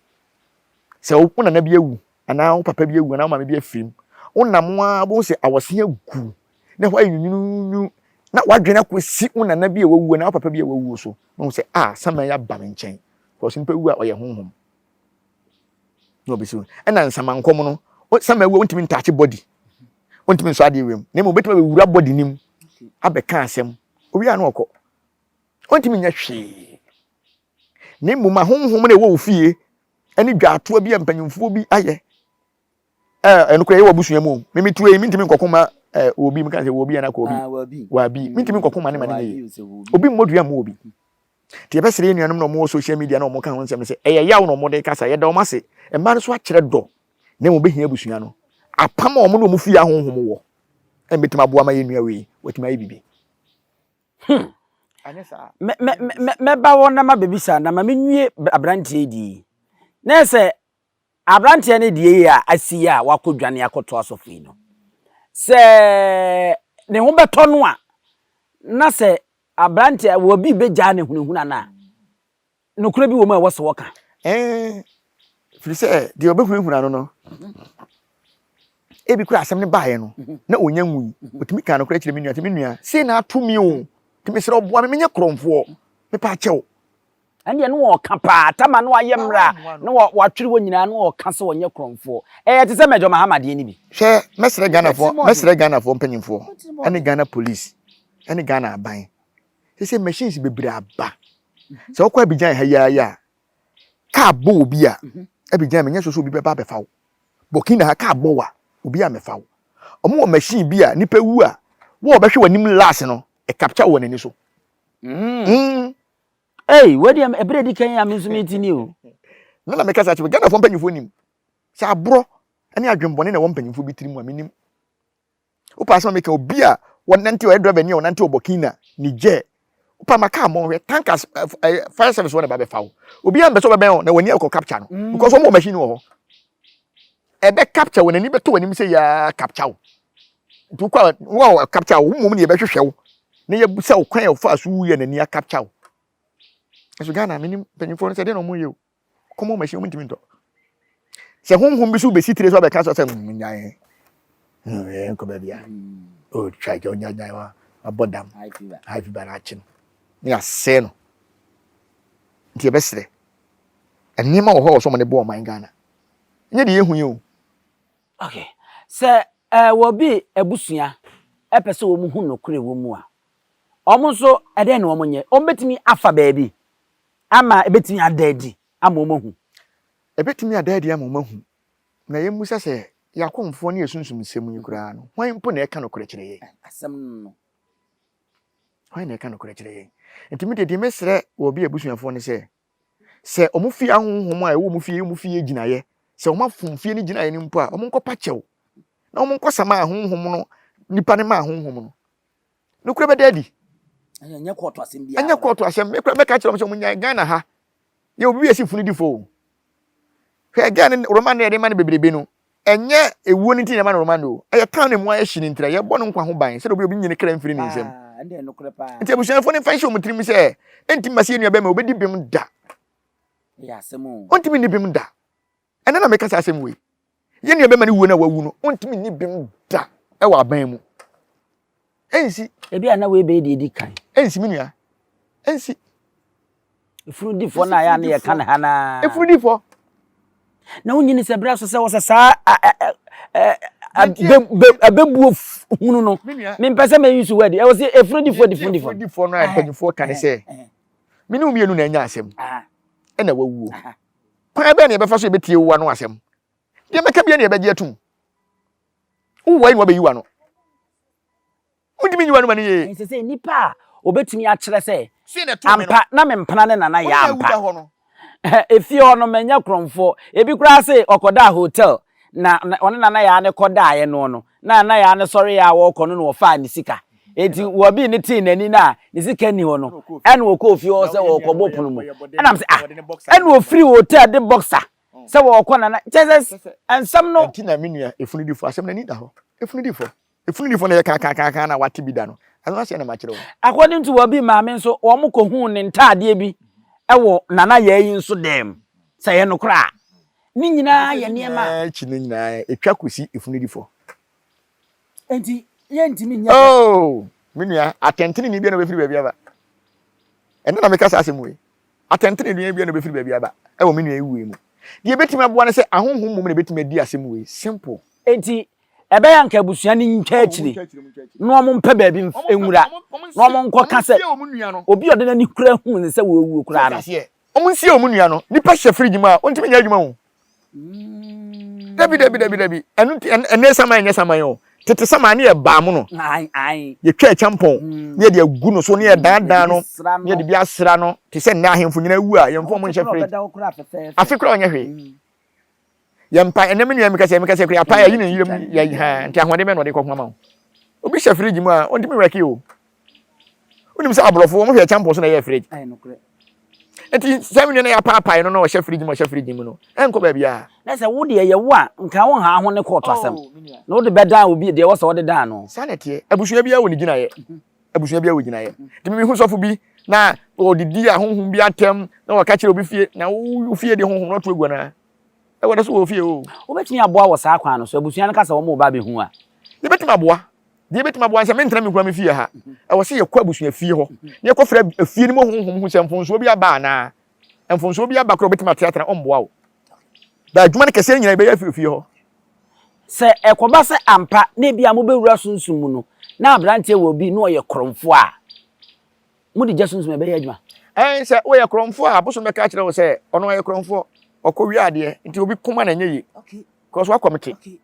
sɛ wo nana bi awu, anaa wo papa bi awu, anaa wo maame bi afirim, wonam a wobɛhu sɛ awɔse agu, na ɛhɔ ayɛ nwunwunwunu, na w'adwene akɔsi wo nana bi a wawu anaa wo papa bi a wawu so, na wohu sɛ, ah, saman yi aba me nkyɛn. Because nipa wu a ɔyɛ honhom. Na ɔbɛsi ɛna nsamankɔm no, sama awu a wontumi ntaakye body. Wontumi nsɔ adeɛ wei mu. Na mmom wobɛtumi abɛwura body no mu abɛka asɛm. Owie a na ɔkɔ. Ɔntumi nyɛ hwee. Na mmom ahonhom na ɛwɔ wo fie ne dwaatoa bi a mpanyimfoɔ bi ayɛ. Ɛɛ ɛno koraa ɛyɛ wɔ abusua mu o. Mimi tue yi mintumi nkɔko ma ɛɛ obi meka sɛ obi anaa kɔ obi. Ah, wabi. Mintumi nkɔko ma ne ma ne nyɛ yie. Obi mmɔ dua mmɔ obi. Nti yɛbɛsrɛ yɛn nuanom na wɔwɔ social media na wɔka ho nsɛm sɛ ɛyɛ yaw na wɔde kasa. Yɛda wɔn ase. Mmaa no so akyerɛ dɔ na mmom wɔbɛhia abusua no. Apam a wɔn ne wɔn fie ahonhom wɔ ɛna bɛtumi aboa ma yɛn nua wei watumi ayɛ biribi. Hmm. Mɛba hɔ na mabɛbisa na ma menwie aberanteɛ yi deɛ yi. Na sɛ aberanteɛ no deɛ yi a asi yi a wakɔdwane akɔto asɔfo yi no, sɛ ne ho bɛtɔ no a, na sɛ aberanteɛ wɔ bi bɛgyaa ne hunahuna no a, nokorɛ bi wɔ mu a ɛwɔ sɛ wɔka. Ɛɛ, firi sɛ deɛ ɔbɛhunahuna no no, ebi kura asɛm no baeɛ no, na ɔnya nwui. Ɔtumi kaa nokorɛ kyerɛ me nua sɛ, me nua, sei na ato me o, nti mesrɛ wo boa me, menyɛ korɔmfoɔ, mepa akyɛw. Ɛndeɛ na ɔka paa, tama na wayɛ mmerɛ a na watwere hɔ nyinaa na ɔka sɛ ɔnyɛ korɔmfoɔ. Ɛyɛ te sɛ Major Mahama deɛ no bi. Hwɛ, mɛsrɛ Ghanafoɔ, mɛsrɛ Ghanafoɔ mpanyinfoɔ, ɛne Ghana police, ɛne Ghana aban, sɛ machines bebree aba. Sɛ wokɔ Abidjan ha yi ara yi a, kaa bɔ obi a, Abidjan menyɛ sure sɛ obi bɛba abɛfa wo. Burkina ha kaa bɔ wo a, obi ammɛfa wo. Wɔn wɔ machine bi a nipa wu a, wo a ɔbɛhwɛ w'anim last no, ɛ capture wo wɔ n'ani so. Mm. Ei, wei deɛ ɛberɛ di kan a me nso mete ni o. Me na meka saa kyerɛ Ghanafoɔ mpanyinfoɔ nim sɛ aborɔ ne adwembɔne na ɛwɔ mpanyinfoɔ bi tiri mu a menim. Wopɛ asɛm a meka obi a wɔnante ɔyɛ driver ni a ɔnante wɔ Burkina, Niger. Wopɛ ama kaa mmɔ hwɛ tankers eh, eh, fire service wɔn na ba bɛfa wo. Obi a mpɛ sɛ ɔbɛbɛn wo na w'ani akɔ capture no mm. because wɔn wɔ machine wɔ hɔ. Ɛbɛ capture wɔn ani bɛtɔ w'anim sɛ yaa capture wo. Nti wokɔ a wo a capture wo mmom na yɛbɛhwehwɛ wo na yɛbusa wo kwan a wɔfa so wuyɛ n'ani akapture wo. Nso Ghana menim mpanyinfoɔ no sɛ deɛ na wɔn yɛ o. Kɔmɔ machine wɔn ntumi ntɔ. Sɛ honhom bi so bɛsi tire so abɛka sɛ sɛ nyae nkɔ baabi a ɔtwa gya ɔnya nyae wa abɔ dam high fever na akye no ne yɛasɛe no. Nti yɛbɛsrɛ nneɛma wɔ hɔ a wɔsɛ wɔn de bɔ ɔman Ghana. Nyɛ deɛ yɛhu yi o. Okay. Sɛ eh, wɔbi abusua ɛpɛ sɛ wɔn hu nokorɛ wɔ mu a, wɔn nso ɛdɛn na wɔn nyɛ? Wɔn bɛtumi afa baabi ama ɛbɛtumi ada adi ama wɔn ahu. Ɛbɛtumi ada adi ama wɔn ahu. Na yɛmmisa sɛ, yɛn akɔmfoɔ ne yɛn sunsumsɛm yi koraa no, hwan mpo na ɛka nokorɛ kyerɛ yɛn? Asɛm no no. Hwan na ɛka nokorɛ kyerɛ yɛn? Nti me deɛ, deɛ mɛsrɛ wɔ obi abusuafoɔ ne sɛ, sɛ wɔn fie ahonhom a ɛwɔ wɔn fie wɔn fie gyinaeɛ, sɛ wɔn afom fie no gyinaeɛ no mpo a, wɔn nkɔpa kyɛw na wɔn nkɔsama ahonhom no, nipa no ma ahonhom no. Nokorɛ bɛda adi. Ɛnyɛ kɔɔto asɛm biara. Ɛnyɛ kɔɔto asɛm. Mekura mɛka kyerɛ wɔn sɛ wɔn nyae Ghana ha. Yɛ obi yɛ si funu di fo o. Hwɛ Ghana ne Roman na yɛde ma no bebrebe no. Ɛnyɛ ewuo no nti na yɛma no Roman o. Ɛyɛ town na emu ayɛ hye no nti na yɛbɔ no nkwa ho ban sɛdeɛ obi obi nyi ne kra mfiri ne nsam. Nti abusuafoɔ no mfa nhyɛ wɔn tirim sɛ ɛntumi ma sɛ yɛn nua bɛrima obɛdi bem da. Ɔntumi nni bem da. Ɛnɛ na meka saa asɛm wei. Yɛn nua bɛma no wuo no a wawu no, ɔntumi nni bem da wɔ aban mu. Ɛnsi. Ebi a na wei bɛyɛ deɛ edi kan. Ɛnsi me nua. Ɛnsi. Efunudifoɔ no a yɛ a na yɛka ne ha naa. Efunudifoɔ. Na wonyini sɛ berɛ so sɛ wɔsɛ saa abɛbuo hunu no. Mempɛ sɛ mɛyi so wadi. Ɛwɔ sɛ efunudifoɔ di funudifoɔ. Efunudifoɔ no a mpanyinfoɔ ka ne sɛ me ne wo mmienu na anya asɛm ɛna wawuo. Kwan bɛn na yɛbɛfa so yɛbɛtie wo ano asɛm? Deɛ mɛka bia na yɛbɛgye atum. Wowɔ na wabɛyi w'ano. Wontumi nyi w'ano ma no yie. Ɛsɛ sɛ nipa a obetumi akyerɛ sɛ ampa na me mpena ne nana yɛ ampa. Efie hɔ no manya korɔmfoɔ. Ebi koraa se ɔkɔdaa hotel na ɔne nana yaa ne kɔdaeɛ no no na nana yaa ne sɔreeɛ a wɔrekɔ no na wɔfaa ne sika. Enti wɔbii ne tee n'ani no a ne sika nni hɔ no, ɛna ɔkɔɔ fie hɔ sɛ ɔrekɔbɔ pono mu. Ɛna mesɛ ah, ɛna ɔfiri hotel de boxer sɛ wɔrekɔ nana, kyɛ sɛ nsɛm no. Ɛnti na me nua efunudifo asɛm no ani da hɔ. Efunudifo, efunudifo na yɛ kaakaakaakaa na wate bi da no. Ɛno aseɛ na makyerɛ wo. According to wɔbii maame nso, wɔn kɔhuu ne ntaadeɛ bi wɔ nana yaa yi nso dan mu. Sɛ ɛyɛ nokorɛ a, ne nyinaa yɛ nneɛma a. Akyi no nyinaa ɛtwa kɔsi efunudifo. Enti yɛntumi nyɛ. Oh, me nua, atɛntenenee biara na obɛfiri baabi aba. Ɛno na meka saa asɛm wei. Atɛntenenee biara na obɛfiri baabi aba ɛwɔ me nua yi wuo mu. Deɛ ɛbɛtumi aboa ne sɛ ahonhom mmom na ɛbɛtumi adi asɛm wei. Simple. Enti ɛbɛyɛ a anka abusua no ntwa akyire na wɔmpɛ baabi nwura na wɔnkɔka sɛ obi a ɔde n'ani kura hu no sɛ wɔawuo koraa no. Wɔnsie wɔn nua no. Nipa hyɛ fridge mu a, ɔntumi nyɛ adwuma o. Dabi dabi dabi dabi. Ɛno nti ɛnɛ saman nyɛ saman o. Tete saman ne yɛ baa mu no. Yɛtwa ɛkyampɔn ne yɛde agu no so ne yɛdaadaa no ne yɛde bi asra no te sɛ nnɛ ahemfo nyinaa wu a yɛmfa wɔn nhyɛ fridge. Afe koraa ɔnyɛ hwee. Yɛmpa ɛnɛ me nua meka sɛ meka sɛ kura apa yɛyi ne yerem yɛ ha nti ahoɔden bɛn na ɔde kɔko ama wo. Obi hyɛ fridge mu a ɔntumi wɛke o. Wonim sɛ aborɔfo wɔn hwɛ kyampɔn so na ɛyɛ fridge. Nti sɛ me nua na yɛapaapae no na ɔhyɛ fridge mu ɔhyɛ fridge mu no ɛnkɔ baabi a. Na sɛ wo deɛ yɛ wo a nka wo nhaa ho ne kɔɔto asɛm oh, na wode bɛdan obi deɛ ɛwɔ sɛ wɔde dan no. Saa na ɛteɛ. Abusua biara wɔ ne gyinaeɛ. Abusua biara wɔ gyinaeɛ. Nti mehu sɔfo bi na ɔdidi a honhom bi atɛm na wɔka kyerɛ obi fie na wo fie de honhom na ɔto agu anaa? Ɛwɔ dɛ so wɔ fie o. Wobɛtumi aboa wɔ saa kwan no so abusua no ka sɛ wɔn reba abɛhu a? Yɛbɛtumi aboa. Deɛ yɛbɛtumi aboa ne sɛ mentena me nkura me fie ha. Ɛwɔ sɛ yɛkɔ abusua fie hɔ na yɛkɔfrɛ efie no mu honhom hu sɛ mfomsoɔ bi aba anaa. Mfomsoɔ bi aba koraa wɔbɛtumi ateatena ɔmmoa wo. Ba adwuma no kɛseɛ nyinaa yɛbɛyɛ afiri fie hɔ. Sɛ ɛkɔba sɛ ampa na ebia mobɛwura sunsum mu no na aberanteɛ wɔ bi na ɔyɛ korɔmfoɔ a, mode gya sunsum a ɛbɛyɛ adwuma? Ɛn, sɛ woyɛ korɔmfoɔ a, abosom bɛka akyerɛ wo sɛ ɔno ɔyɛ korɔmfoɔ, ɔkɔwia adeɛ, nti obi koma na ɛnyɛ yie. Because wakɔm te.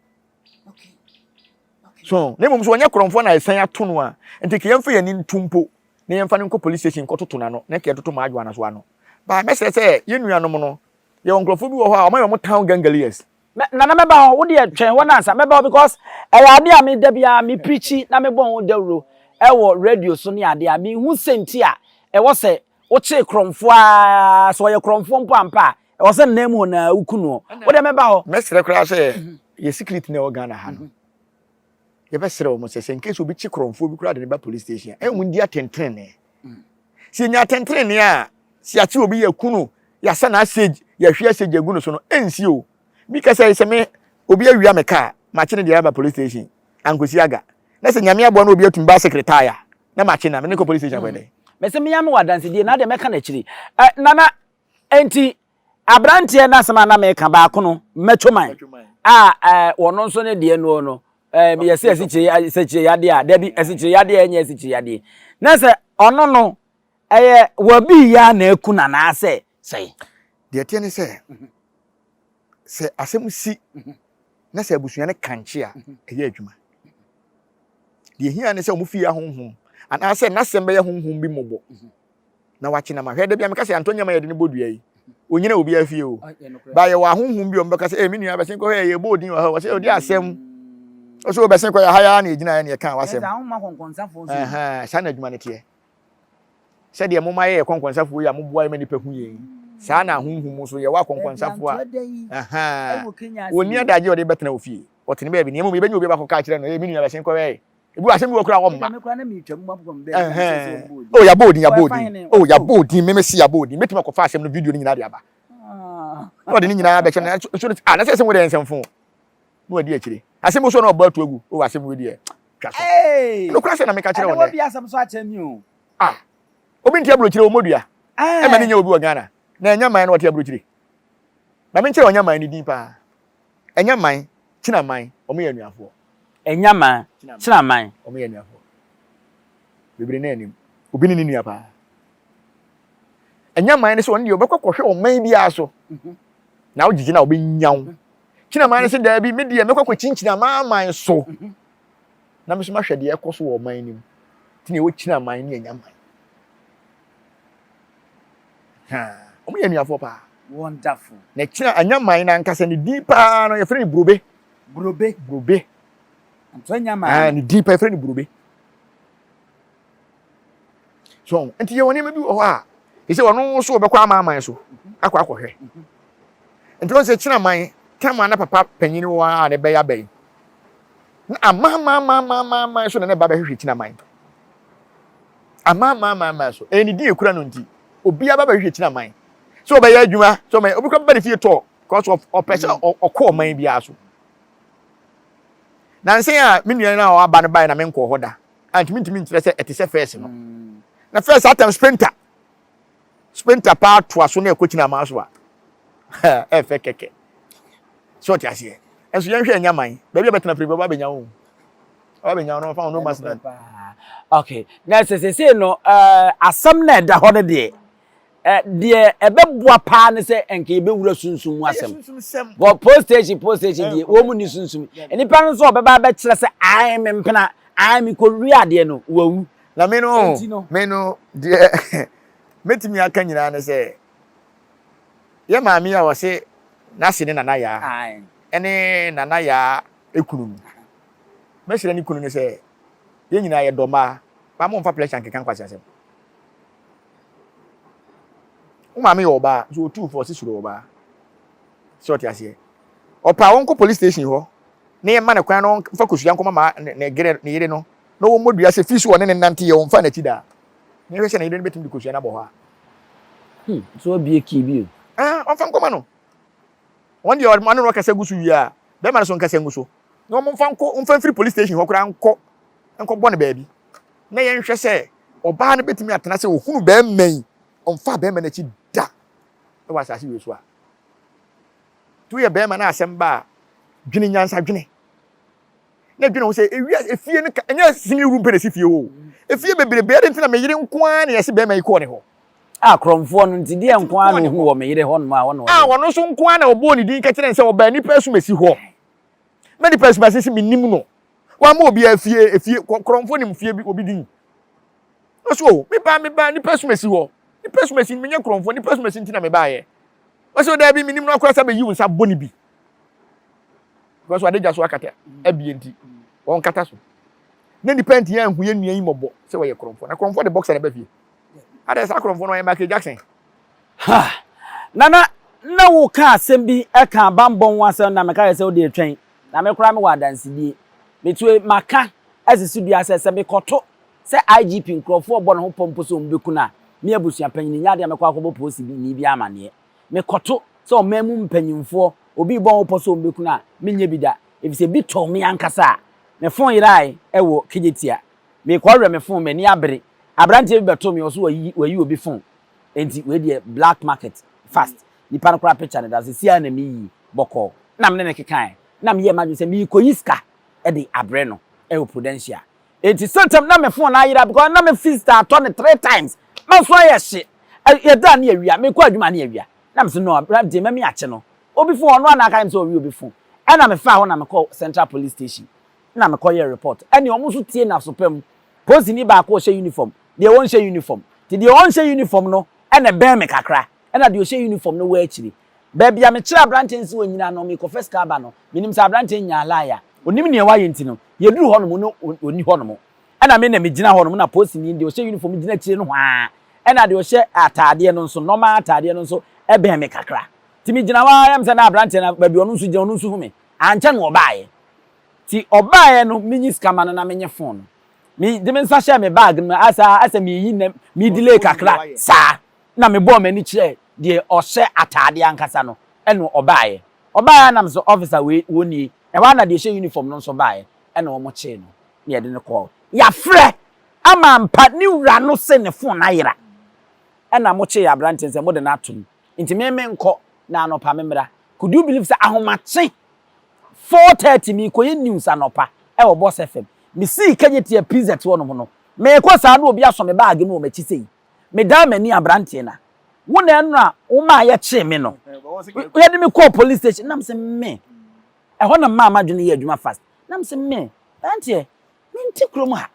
So, na mmom sɛ ɔnyɛ korɔmfoɔ na ɛsan ato no a, nti ka yɛmfa yɛn ani nto mpo na yɛmfa no nkɔ police station nkɔtoto n'ano na nka yɛtoto Maadwoa no so ano. Ba mɛsrɛ sɛ yɛn nuanom no, yɛwɔ nkurɔfoɔ bi wɔ hɔ a wɔayɛ wɔn town gangaliers. Nana mɛba hɔ, wo deɛ twɛn hɔ no ansa mɛba hɔ because ɛyɛ adeɛ a me da biara me preachi na mebɔ ho dawuro ɛwɔ radio so ne adeɛ a mehu sɛnti a ɛwɔ sɛ wokyee korɔmfoɔ a sɛ ɔyɛ korɔmfoɔ mpo ampa a ɛwɔ sɛ nnan mu hɔ na woku noɔ. Wo deɛ mɛba hɔ. Mɛsrɛ koraa sɛ yɛ security na ɛwɔ Ghana ha no yɛbɛsrɛ wɔn sɛ sɛ nkesi obi kye korɔmfoɔ bi koraa de ne ba police station a ɛyɛ wɔn di atɛntrenee. Sɛ yɛnya atɛntrenee a sɛ yɛakye obi yɛku no yɛasa n'asage yɛahwie asage agu no so no ɛnsi o. Bi ka sɛ sɛ me obi awia me kaa makye ne deɛ aba police station ankosi aga na sɛ nyame aboa na obi atumi ba secretary a na makye na me ne kɔ police station akɔyɛ dɛn. Mese mea mewɔ adansedie na adeɛ mɛka no akyiri. Nana enti aberanteɛ no asɛm a na meka baako no mɛtwoman a wɔno nso ne deɛ noɔ no yɛsɛ asikyire yadeɛ a dabi asikyire yadeɛ a ɛnyɛ asikyire yadeɛ na sɛ ɔno no ɛyɛ wabi ya na aku no anaasɛ sɛe. Deɛ ɛteɛ ne sɛ sɛ asɛm si na sɛ abusua no kankye a ɛyɛ adwuma. Deɛ ehia ne sɛ wɔn fie ahonhom anaasɛ n'asɛm bɛyɛ honhom bi mmɔbɔ na wakye nam ahwɛ. Da bi a meka sɛ antɔ nneɛma yɛde no bɔ dua yi onyina obiara fie o. Ba yɛwɔ ahonhom bi a wɔbɛka sɛ ee me nua bɛsen kɔ hɔ yɛ yɛbɔ odin wɔ ha wɔsɛ ɔdi asɛm ɔsɛ wɔbɛsen kɔ yɛ ha yɛ na yɛgyina yɛ na yɛka w'asɛm. Saa na adwuma no teɛ. Sɛdeɛ moma yɛyɛ kɔnkɔnsafoɔ yi a moboa yɛ ma nnipa hu yɛn yi, saa na ahonhom mu nso yɛwɔ akɔnkɔnsafoɔ a wɔnni adagye a wɔde bɛtena wɔ fie. Wɔtene baabi, na mmom yɛbɛnya obi abakɔka akyerɛ no, ee, me nua bɛsen kɔhwɛ. Ebi wɔ asɛm bi wɔ koraa a wɔmma. Oh, yɛabɔ odin, yɛabɔ odin. Oh, yɛabɔ odin, meme se yɛabɔ odin. Mɛtumi akɔfa asɛm no video no nyinaa de aba. Na ɔde ne nyinaa bɛkyɛ no, nso no, ah, na sɛ asɛm wei deɛ nsɛmfo. Na wadi akyire. Asɛm bi so na ɔbɔ atu agu. Oh, asɛm wei deɛ, twa so. Nokorɛ sɛ na meka kyerɛ wo nnɛ. Ah, obi nte aburokyire wɔ mmɔdua. Ɛma ne nyɛ obi wɔ Ghana. Na ɛnyɛ man na ɔte aburokyire. Ma menkyerɛ ɔnyɛ man ne din paa. Ɛnyɛ man, kyena man, wɔn yɛ anuafoɔ. Ɛnyɛ man, kyena man. Wɔn yɛ anuafoɔ. Bebree na anim. Obi ne ne nua paa. Ɛnyɛ man ne sɛ ɔno deɛ ɔbɛkɔ kɔhwɛ ɔman biara so. Na wogyegye na ɔbɛnya wo. Kyena man ne sɛ daabi, me deɛ mɛkɔ akɔkyinkyini amanaman so. Na me nso mahwɛ deɛ ɛkɔ so wɔ ɔman no mu. Nti na ɛwɔ kyina man ne anya man. Wɔn yɛ anuafoɔ paa. Wonderful. Na kyina anya man no ankasa ne din paa no yɛfrɛ no Burobe. Burobe. Burobe. Nti anya man. Ah, ne din paa yɛfrɛ no Burobe. So nti yɛwɔ nneɛma bi wɔ hɔ a ɛsɛ ɔno nso wɔbɛkɔ amanaman so akɔ akɔhwɛ. Nti wɔn sɛ kyina man tɛm a na papa panyin wɔ a ne bɛyɛ abɛn. Na amanamanamanaman so na ne ba bɛhwehwɛ kyinaman. Amanamanamanaman so. Ɛyɛ ne din ekura no nti, obiara ba bɛhwehwɛ kyinaman. Sɛ ɔbɛyɛ adwuma, sɛ ɔbɛyɛ, obi kora bɛba ne fie tɔ, because ɔpɛ sɛ ɔkɔ ɔman biara so. Nansa a me nua no a ɔaba no bae na menkɔɔ hɔ da, a nti mentumi nkyerɛ sɛ ɛte sɛ fɛs no. Na fɛs atam sprinter, sprinter paa toa so na ɛkɔ kyinaman so a. Ɛfɛ kɛkɛ. So ɔte aseɛ. Ɛnso yɛnhwɛ ɛnya man. Baabi a bɛtena pere bi ɔba bɛnya wo. Ɔba bɛnya wo na ɔfa wo no man's land. Okay. Na sɛ sɛsei no asɛm na ɛda hɔ no deɛ deɛ ɛbɛboa paa ne sɛ nka yɛbɛwura sunsum mu asɛm. Bɔ post station post station deɛ wɔn mu ni sunsum. Nnipa no nso ɔbɛba abɛkyerɛ sɛ ae me mpena ae me kɔwie adeɛ no wawu. Na me no me no deɛ mɛtumi aka nyinaa ne sɛ yɛ maame yi a ɔse n'ase ne Nana Yaa ɛne Nana Yaa ekunu no mɛsrɛ ne kunu no sɛ yɛn nyinaa yɛdɔ mmaa ba mo nfa pressure nkeka nkwasi asɛm wo maame yɛ ɔbaa nso otu fo ɔse suro ɔbaa sɛ ɔte aseɛ ɔpɛ a wɔnkɔ police station hɔ na yɛma no kwan na ɔmfa kosua nkɔma ma ne gere ne yere no na wɔmmɔ dua sɛ fi so ɔne ne nante yɛ ɔmfa n'akyi daa na yɛhwɛ sɛ ne yere no bɛtumi de kosua no abɔ hɔ a. Hmm, so abie kii bi o. Ah, ɔmfa nkɔma no. Wɔn deɛ ɔno no ɔkasa gu so wie a, bɛrima no so nkasa ngu so. Na wɔn mfa nkɔ, mfa mfiri police station hɔ koraa nkɔ, nkɔbɔ no baabi. Na yɛnhwɛ sɛ ɔbaa no bɛtumi atena sɛ ɔhunu bɛrima yi, ɔmfa bɛrima no akyi da wɔ asase wei so a. Nti woyɛ bɛrima na asɛm ba a, dwene nyansa dwene. Na dwene ho sɛ ewia efie no ka ɛnyɛ sini room pɛ na esi fie hɔ o. Efie bebrebe ɛde nti na me yere nko ara na yɛse bɛrima yi kɔɔ ne hɔ. A korɔmfoɔ no nti deɛ nko ara na ohu wɔ me yere hɔ nom a ɔno A ɔno nso nko ara na ɔbɔɔ ne din ka kyerɛ no sɛ ɔbaa nipa asumasi hɔ. Na nipa asumasi se menim no. Wamma obiara fie efie korɔmfoɔ nim fie bi obi din. Ɔse o mebaa mebaa nipa asumasi hɔ. Nipa asumasi menyɛ korɔmfoɔ nipa asumasi nti na mebaeɛ. Ɔse o daabi menim no akora sɛ bɛyi wo nsa bɔ ne bi. Because ade gya so akata abie nti wɔn kata so. Na nipa nti yɛn anhu yɛn nua yi mɔbɔ sɛ wɔyɛ korɔmfoɔ. Na korɔmfoɔ de boxer na ɛba fie. Adɛ saa korɔmfoɔ no ɔyɛ Michael Jackson. Ha! Nana, na wo ka asɛm bi ɛka banbɔ ho asɛm na meka yɛ sɛ wode retwɛn. Na me koraa mewɔ adansedie. Metue maka asisi dua sɛ sɛ mekɔto sɛ IGP nkurɔfoɔ bɔ ne ho pɔ mpo sɛ wɔbɛku no a, me abusua panyin nyɛ adeɛ a mɛkɔ akɔbɔ polisi ni bi amaneɛ. Mekɔto sɛ ɔman mu mpanyimfoɔ, obi rebɔ ho pɔ sɛ ɔmbɛku no a, menyɛ bi da, efisɛ bi tɔɔ me ankasa a, me fon yerae wɔ Kejetia. Merekɔwerɛ me fon, m'ani abere. Aberanteɛ bi bɛtoo me, ɔse wayi wayi obi fon, enti wei deɛ black market, fast. Nipa no koraa picture no da so, seesei ara na meyi, bɔkɔɔ. Na me ne no kekaeɛ, na meyɛɛ m'adwene sɛ merekɔyi sika de abrɛ no wɔ Prudential. Enti sɛntɛm na me phone ayera because na me sister atɔ no 3 times. M'aso ayɛ hye. Yɛda ne awia, mekɔ adwuma ne awia. Na me sɛ no, aberanteɛ ma mi akye no. Obi phone ɔno a na aka kyerɛ me sɛ ɔwe obi phone. Ɛna me faa hɔ na mekɔ Central Police Station. Na mekɔ yɛ report. Ɛne ɔmo nso tie n'aso pa mu. Polisini baako ɔhyɛ uniform, deɛ ɔnhyɛ uniform. Nti deɛ ɔnhyɛ uniform no ɛna ɛbɛn me kakra. Ɛna deɛ ɔhyɛ uniform no wɔ akyire. Baabi a mekyerɛ aberanteɛ no sɛ ɔnyina no, mekɔfa sika aba no, menim sɛ aberanteɛ nyaa lie a, ɔnim nea wayɛ nti no, yɛduru hɔnom no ɔnni hɔnom. Ɛna me na megyina hɔnom na polisini deɛ ɔhyɛ uniform gyina akyire nohoaa, ɛna deɛ ɔhyɛ ataadeɛ no nso, normal ataadeɛ no nso bɛn me kakra. Nti megyina hɔ ara, ɛyɛ me sɛ na aberanteɛ no baabi ɔno nso gyina, ɔno nso hu me. Ankyɛ na ɔbaeɛ. Nti ɔbaeɛ no, menyi sika ma no na menye phone no. Mede me nsa hyɛɛ me bag no mu, asɛ asɛ meyi na me delay kakra saa. Na mebɔɔ m'ani kyerɛɛ deɛ ɔhyɛ ataadeɛ ankasa no, ɛna ɔbaeɛ. Ɔbaeɛ a na mesɛ officer wei wɔn nie. Ɛhɔ ara na deɛ ɔhyɛ uniform no nso baeɛ, ɛna wɔn kyee no na yɛde no kɔɔ. Yɛafrɛ ama ampa ne wura no se ne phone ayera. Ɛna mokyee aberanteɛ no sɛ mode no atom nti me menkɔ na anɔpa memmra. Could you believe sɛ ahomakye 4:30 merekɔyɛ news anɔpa ɛwɔ Boss FM. Mesii Kejetia PZ hɔnom no, merekɔ saa na obi asɔ me baage mu wɔ m'akyi sei. Medan m'ani aberanteɛ no a, wo na ɛno a womaa yɛkyee me no, yɛde me kɔɔ police station na mesɛ me, ɛhɔ na maa m'adwene yɛ adwuma fast. Na mesɛ me, aberanteɛ, mente kurom ha.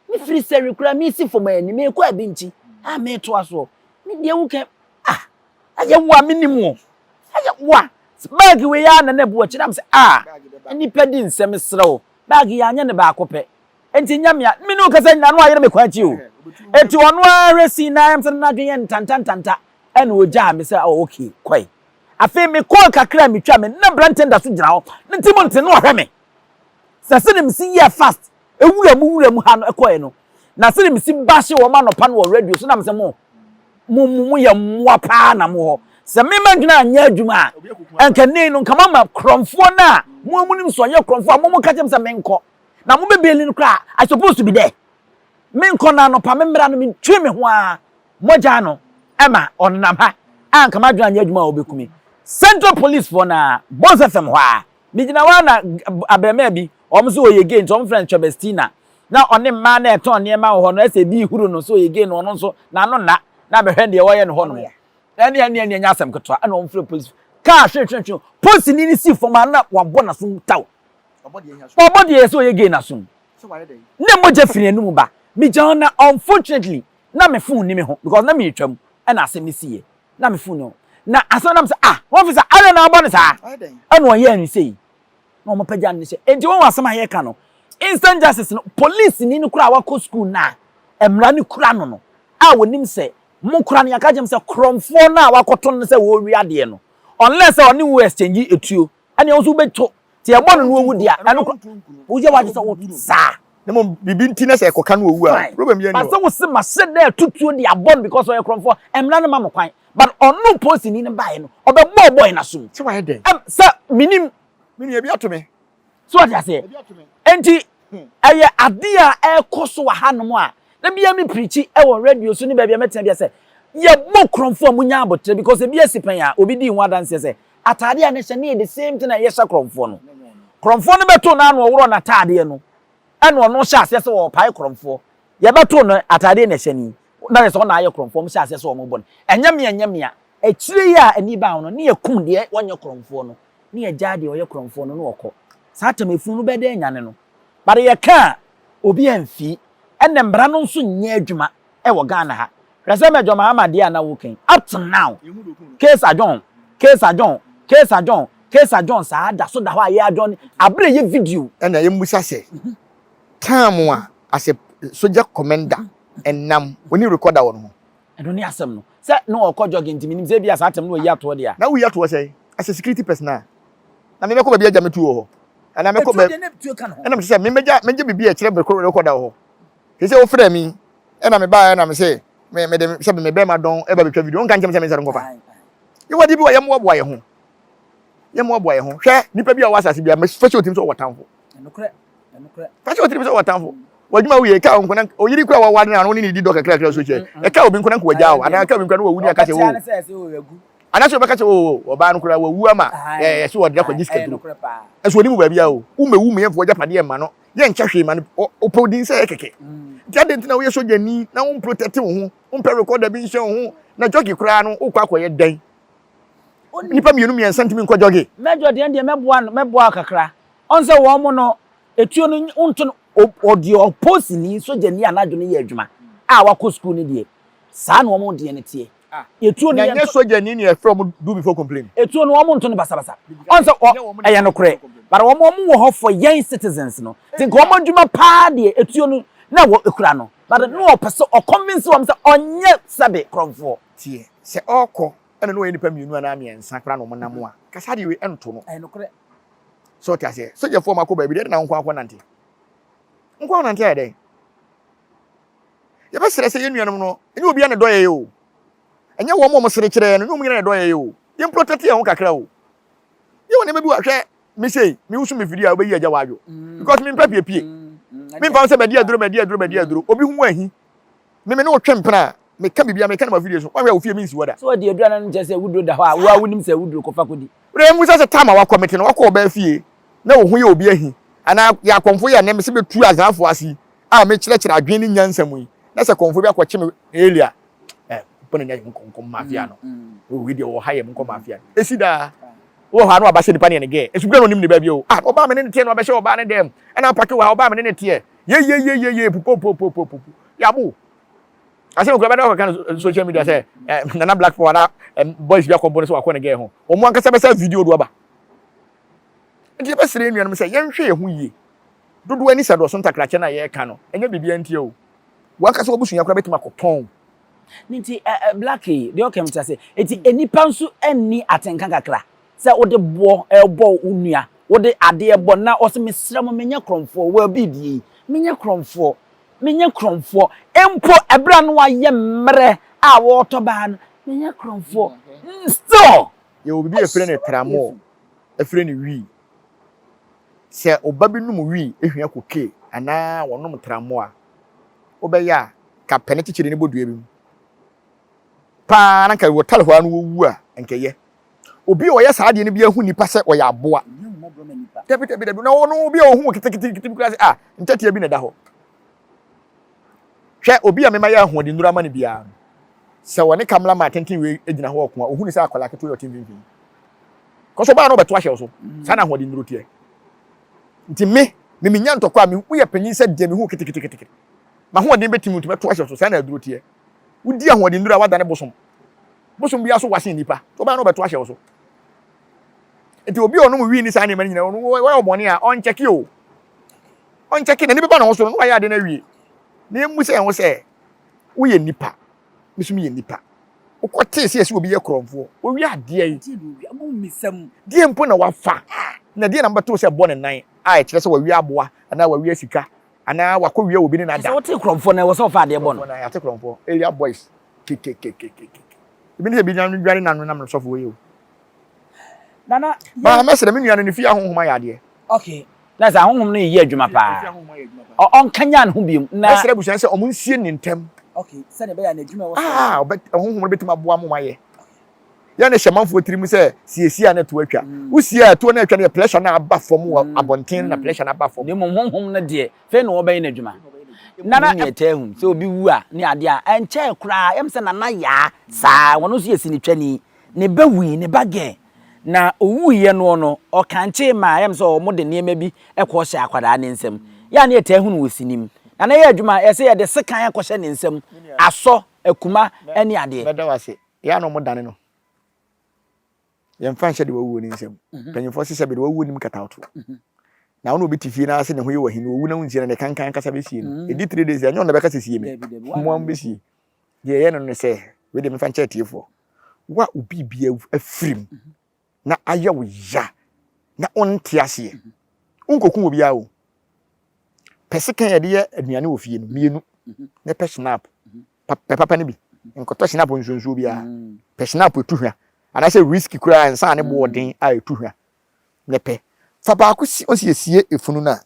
Mefiri sɛre koraa mesi fam ani, merekɔ Abinkyi a meretoa soɔ. Me deɛ wo kɛ, ah, ayɛ wo a menim wo. Ayɛ wo a, bag wei ara na na ɛbu akyi na mesɛ ah, nnipa di nsɛm mesrɛ wo, bag yi anyɛ ne baako pɛ. Enti nyɛ me a, me ne wo kasa nyinaa no ayere me kwan akyi o. Enti ɔno ara hwɛ sii na ayam sɛ n'adwene yɛ ntanta ntanta ɛna ogyaa me sɛ oh okay kɔe. Afei mekɔɔ kakra a metwa me na aberanteɛ no da so gyina hɔ. Ne ti mu nte na ɔhwɛ me. Sɛ sɛdeɛ mesi yɛɛ fast ewura mu wura mu ha no ɛkɔɛ no na sɛdeɛ mesi bahye wɔn anɔpa no wɔ radio so na mesɛ mo mo mo mo yɛ mmoa paa na mo hɔ. Sɛ me madwene anyɛ adwuma a nka nei no nka mama korɔmfoɔ no a mo mo nim sɛ ɔyɛ korɔmfoɔ a mo mo ka kyerɛ me sɛ menkɔ. Na mo bɛ baili no koraa I suppose to be there. Me nkɔ na anɔpa me mmra no me twe me ho ara mogya no ɛma ɔnenam ha a nka m'adwene anyɛ adwuma a ɔbɛku me. Central Police foɔ no ara, Bons FM hɔ ara, megyina hɔ ara na abarimaa bi, wɔn nso ɔyɛ gay nti wɔn frɛ no Twɛbɛstina, na ɔne mmaa no a ɛtɔn nneɛma wɔ hɔ no, ɛsɛ ebi rehuru no sɛ ɔyɛ gay no, ɔno nso n'ano nna, na bɛhwɛ deɛ wɔyɛ no hɔ nom. Ɛne ɛne ɛne ɛnyɛ asɛm ketewa, ɛna wɔn frɛ polisi, kaa hwehwehwehwe, polisini no si fam a na wabɔ n'asom taw. Wabɔ deɛ sɛ ɔyɛ gay n'asom. Na mogya firi n'anum ba. Megyina hɔ na unfortunately, na me phone ni me ho because na meretwam ɛna asɛm no siiɛ. Na me phone ni hɔ. Na asɛm no nam sɛ ah, officer, adɛn na abɔ no saa? Ɛna ɔyɛɛ no sei. Na wɔn pagya no sɛ, enti wɔn asɛm a yɛka no, instant justice no, polisini no koraa a wakɔ school no a, mmara no kura no no, a wɔnim sɛ, mo koraa no yɛaka kyerɛ mo sɛ korɔmfoɔ no a wakɔto no sɛ wɔrewi adeɛ no, unless sɛ ɔne wo exchange etuo, ɛnna wo nso wobɛto, nti yɛbɔ no na wawu deɛ a, ɛno kora, woyɛ w'adwene sɛ wo saa. Na mmom biribi nti na sɛ ɛkɔka no owu a, problem biara nni hɔ. But sɛ wose mahyɛ da atutuo de abɔ no because ɔyɛ korɔmfoɔ, mmara no ma mo kwan. But ɔno polisini no baeɛ no, ɔbɛbɔɔ boy no asom. Sɛ wayɛ dɛn? Ɛm, sɛ menim. Me nua, ebi ato me. So wate aseɛ? Enti ɛyɛ adeɛ a ɛrekɔ so wɔ hanom a, da biara me preachi wɔ radio so ne baabi a mɛtena biara sɛ, yɛbɔ korɔmfoɔ a monya aboterɛ because ebi asi pɛn a obi dii ho adanseɛ sɛ ataadeɛ a ne hyɛ ne yɛ the same thing a yɛhyɛ korɔmfoɔ no. Korɔmfoɔ no bɛtoo no ano ɔworɔ n'ataadeɛ no ɛna ɔno hyɛ aseɛ sɛ ɔrepae korɔmfoɔ. Yɛbɛtoo no ataadeɛ na ɛhyɛ no yi na yɛ sɛ ɔna ayɛ korɔmfoɔ, wɔn hyɛ aseɛ sɛ wɔrebɔ no. Ɛnyɛ me ɛnyɛ me a, akyire yi a ani baa ho no ne yɛkum deɛ ɔnyɛ korɔmfoɔ no. ne yɛgyaa deɛ ɔyɛ korɔmfoɔ no na ɔkɔ. Saa tam efunu no bɛyɛ dɛn anyane no? But yɛka a, obi amfii. Ɛna mmara no nso nyɛ adwuma wɔ Ghana ha. Hwɛ sɛ Major Mahama deɛ a na woka yi, up to now, case adjourn, case adjourn, case adjourn, case adjourn saa da so da hɔ a yɛ adjourn abere yɛ video. Ɛna yɛmmisa sɛ, term a as a soldier commander ɛnam, ɔnni recorder wɔ ne ho? Ɛno ne asɛm no. Sɛ na ɔkɔ jogging nti menim sɛ ebia saa atɛm no wayi atoɔ deɛ a. Na woyi atoɔ sɛn? As a security personnel. Na me mɛkɔ baabi agya me tuo wɔ hɔ. Anaa mɛkɔ baabi. Etuo deɛ na tuo ka ne ho. Ɛna mese sɛ me mɛgya mɛgye biribi a ɛkyerɛ me recorder wɔ hɔ. Te sɛ wofrɛ me ɛna me baeɛ na me se me mede sɛ me bɛrima dɔn ɛba bɛtwa video. Wonka nkyɛm sɛ me nsa no nkɔfa. Yɛwɔ adeɛ bi wɔ yɛmmoaboa yɛn ho. Yɛmmoaboa yɛn ho. Hwɛ nipa bi a ɔwɔ asase bi a fa hyɛ otirim sɛ ɔwɔ tamfo. Fa hyɛ otirim sɛ ɔwɔ tamfo. W'adwuma woyɛ ɛka wo nko na oyere kura waware no a wo ne ne di dɔ kakrakra so kyɛ. Ɛka obi nko na nka wagyaa wo anaa ɛka obi nko na wawu ne aka sɛ o. Anaasɛ ɔbɛka sɛ o ɔbaa no koraa wawu ama ɛsɛ ɔde akɔgye sika duro. Ɛso onim baabi a o. Womɛwu mu yɛmfa w'agyapadeɛ mma no. Yɛnkyɛ hwee ma no. Ɔpɛ odin sɛ ɛyɛ kɛkɛ. Nti adɛn nti na woyɛ sogyani na womprotɛte wo ho, wompɛ rekɔda bi nhyɛ wo ho na jɔge koraa no wokɔ akɔyɛ dɛn? Nnipa mmienu mmiɛnsa ntumi nkɔ jɔge. Mɛjɔ deɛ deɛ mɛboa no mɛboa kakra. Ɔn sɛ wɔn mo no etuo no wonto no ɔdeɛ ɔposini sogyani a n'adwene yɛ adwuma a wakɔ sukuu no deɛ saa na wɔn deɛ no teɛ. Etuo no yɛ nto. Na nyɛ sogyani na yɛfrɛ wɔn do before complain. Etuo no wɔn nto no basabasa. Ɔn sɛ ɔ ɛyɛ nokorɛ but wɔn wɔn wɔ hɔ for yɛn citizens no nti nka wɔn adwuma paa deɛ etuo no na wɔ ekura no but na ɔpɛ sɛ ɔconvince wɔn sɛ ɔnyɛ sɛbe korɔmfoɔ. Tie, sɛ ɔɔkɔ ɛna na ɔyɛ nipa mmienu anaa mmiɛnsa koraa na wɔn nam a, nka saa deɛ wei ɛnto no. Ɛyɛ nokorɛ. So ɔte aseɛ? Sogyafoɔ a wɔakɔ baabi deɛ ɛde na wo nko akɔ nante. Nko akɔ nante ayɛ dɛn? Yɛbɛsrɛ sɛ yɛn nuanom no, ɛnyɛ obiara na ɛdɔ yɛn o. Ɛnyɛ wɔn a wɔsere kyerɛ yɛn no, ɛnyɛ wɔn nyinaa na ɛdɔ yɛn o. Yɛn protect yɛn ho kakra o. Yɛwɔ nneɛma bi wɔ hwɛ me sei, me wusu me fidie a wobɛyi agya w'adwo. Because me mpɛ piepie. Me mfa sɛ madi aduro, madi aduro, madi aduro. Obi ho ahi. Me me ne wo twe mpena a, meka biribi a meka no m'afidie so. Woanhwɛ a wo fie mensi hɔ da. Sɛ wɔde aduru anaa no nkyerɛ sɛ awuduro da hɔ a, wo ara wonim sɛ awuduro kɔfa kɔdi. Wode mmisa sɛ time a wakɔ mete no wakɔ ɔbaa fie na wo ho yɛ obi ahi anaa yɛ akɔmfo yi a nnɛ mese bɛtu azanfo ase yi a mekyerɛkyerɛ adwene ne nyansa mu yi na sɛ kɔmfo bi akɔkye me earlier eh bɔ ne nya nkɔ mafia no oh wei deɛ wɔ ha yɛ nkɔ mafia no esi daa wɔ hɔ a na waba sɛ nipa ne yɛ ne gɛɛ esu kura na onim ne baabi o ah ɔbaa me ne ne teɛ na wabɛhyɛ ɔbaa ne dɛm ɛna apake wɔ ha ɔbaa me ne ne teɛ yeyeyeyeye pupopopopopo yabo Asɛm kura bɛda ɔkɔka no social media sɛ eh, Nana Black Power na eh, boys bi akɔbɔ no sɛ wakɔ ne gɛɛ ho. Wɔn ankasa bɛsa video do aba. Nti yɛbɛsrɛ yɛn nuanom sɛ yɛnhwɛ yɛn ho yie. Dodoɔ ani sa dɔso ntakrakyɛ no a yɛreka no, ɛnyɛ biribiara ntia o. W'ankasa w'abusua koraa bɛtumi akɔtɔn. Ne nti eh, eh, Black yi, deɛ ɔka mi ase. Nti nnipa nso nni atenka kakra sɛ wode boɔ ɛrebɔ wo nua, wode adeɛ bɔ na ɔsɛ mesrɛ mo menyɛ korɔmfoɔ, wɔ biribi yi, menyɛ korɔmfoɔ. Menyɛ korɔmfoɔ. Mpo ɛberɛ a na wayɛ mmerɛ a wɔretɔ baa no, menyɛ korɔmfoɔ. Still. Yɛwɔ biribi a yɛfrɛ no tramol, yɛfrɛ no wii. Sɛ ɔba bi nom wii hua cocaine anaa ɔnom tramol a, wobɛyɛ a, ka pɛ no kyekyere no bɔ dua bi mu paa na nka wɔtare hɔ ara na wɔwu a, nka ɛyɛ. Obi a ɔyɛ saa adeɛ no bi ahu nipa sɛ ɔyɛ aboa. Dabi dabi dabi na ɔno obi a ɔhu ketekete bi koraa sɛ ah ntɛtea bi na ɛda hɔ. Hwɛ obi a mema yɛ ahoɔdennuru ama no biara no, sɛ ɔne kamla maa tenten wei gyina hɔ ɔko a, ɔhu no sɛ akwadaa ketewa yi ɔte mfimfini. Kɔsɔ ɔbaa no ɔbɛto ahyɛ wo so. Saa na ahoɔdennuru teɛ. Nti me, me menya ntɔkwa a, me woyɛ panyin sɛ deɛ mehu keteketekete. M'ahoɔden bɛtim nti mɛto ahyɛ wo so. Saa na aduro teɛ. Wodi ahoɔdennuru a woadane bosom. Bosom biara so wasen nnipa. Nti ɔbaa no ɔbɛto ahyɛ wo so. Nti obi a ɔnom wii ne saa nneɛma no nyinaa, ɔno wɔyɛ ɔbɔne a, ɔnkyɛke o. Ɔnkyɛke, n'ani bɛba ne ho so no, na wayɛ ade no awie. Na yɛmmu sɛ yɛn ho sɛ, woyɛ nipa, me nso meyɛ nipa. Wokɔtee sɛ yɛsɛ obi yɛ korɔmfoɔ, ɔwie adeɛ yi. Deɛ mpo na wafa, na deɛ na mobɛtoo sɛ bɔ ne nan a ɛkyerɛ sɛ wawia aboa anaa wawia sika anaa wakɔwia obi ne no ada. Sɛ wote korɔmfoɔ no, ɛwɔ sɛ ɔfa adeɛ bɔ no. Korɔmfoɔ no, yɛate korɔmfoɔ, area boys, kekekekeke. Ebi ne sɛ ebi dwane n'ano nam no sɔfo wei o. Nana, Maa mɛsrɛ me nua no ne fie ahonhom ayɛ adeɛ. Okay. Na sɛ ahonhom no yɛ adwuma paa. Ɔnkanyan ne ho biom na. Mɛsrɛ abusua no sɛ wɔn nsie no ntɛm. Okay, sɛdeɛ ɛbɛyɛ a n'adwuma ɛwɔ so. Ah, ɔbɛ ahonhom no bɛtumi aboa mo ayɛ. Yɛn ne hyɛ manfoɔ tirim sɛ siesie a na ɛtoɔ atwa. Wosie a ɛtoɔ no atwa no yɛ pressure no aba fam wɔ abɔnten no na pressure no aba fam. Na mmom honhom no deɛ, fei na wɔbɛyɛ n'adwuma. Nana nea ɛtaa hu sɛ obi wu a ne adeɛ a ɛnkyɛɛ koraa ɛm sɛ Nana Yaa saa wɔn nso yɛ sinitwani ne ba wui ne ba gɛɛ na owuiɛ noɔ no ɔkankyee maa ɛm sɛ wɔn de nneɛma bi ɛkɔ hyɛ akwadaa ne nsam yɛ a ne yɛtaa hu no wɔ sini mu Nana yɛ adwuma ɛsɛ yɛde sekan akɔhyɛ ne nsam asɔ akuma ɛne adeɛ. Mɛda wo ase yɛ a na wɔn dane no. Yɛmfa nhyɛ deɛ wawuo no nsam. Mhm. Mpanyinfoɔ se sɛ deɛ wawuo nim katawoto. Mhm. Na wo na obi te fie na ase ne ho yɛ wahi na owu na wonsie no ne kankan ankasa bɛsie no. Mhm. Ɛdi 3 days ɛnyɛ ɔno na bɛka sɛ sie me. Mmoa mo bɛsie. Deɛ ɛyɛ no ne sɛ wei deɛ mefa nkyɛ atiefoɔ. Wo a obi bi afirim na ayɛ wo ya na wonte aseɛ. Wonkɔku obiara o. Pɛ sekan yɛde yɛ aduane wɔ fie no mmienu ne pɛ snap Pɛ papa no bi. Nkɔtɔ snap nsuonsuo biara. Pɛ snap etu hwa. Anaasɛ whisky koraa nsa a ne bo wɔ den a etu hwa. Ne pɛ. Fa baako si ɔsi esie efunu no a.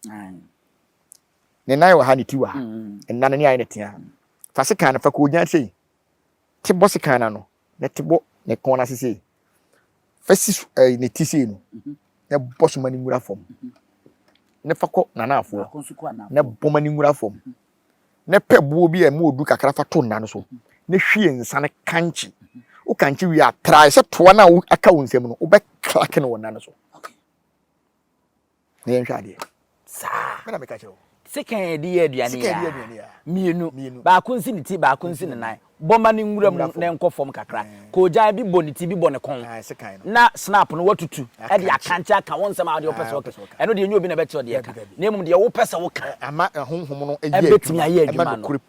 Ne nan wɔ ha, ne ti wɔ ha. Nna no ne ayɛ ne tea. Fa sekan no fa koogyan sei. Te bɔ sekan no ano na te bɔ ne kɔn no ase sei. Fa si so ɛɛ ne ti sei no. Na bɔ so ma ne nwura fam. Ne fa kɔ n'anaafoɔ. Na bɔ ma ne nwura fam. na pɛ boɔ bi a ɛmu odu kakra fa to nna no so na hwie nsa no kankye. Wokankye wie a, trae sɛ toa no a aka wo nsam no, wobɛklake no wɔ nna no so. Na yɛnhwɛ adeɛ. Saa. Me na meka kyerɛ wo. Sekan a yɛde yɛ aduane yi a, mmienu, baako nsi ne ti, baako nsi ne nan. Bɔ ma no nwura mu na ɛnkɔ fam kakra. Koogyan bi bɔ ne ti, bi bɔ ne kɔn. Na snap no woatutu de akankye aka wo nsɛm a wode wopɛ sɛ woka. Ɛno deɛ ɛnyɛ obi na ɛbɛkyerɛ wo deɛ ɛka, na mmom deɛ wopɛ sɛ woka ɛbɛtumi ayɛ adwuma no.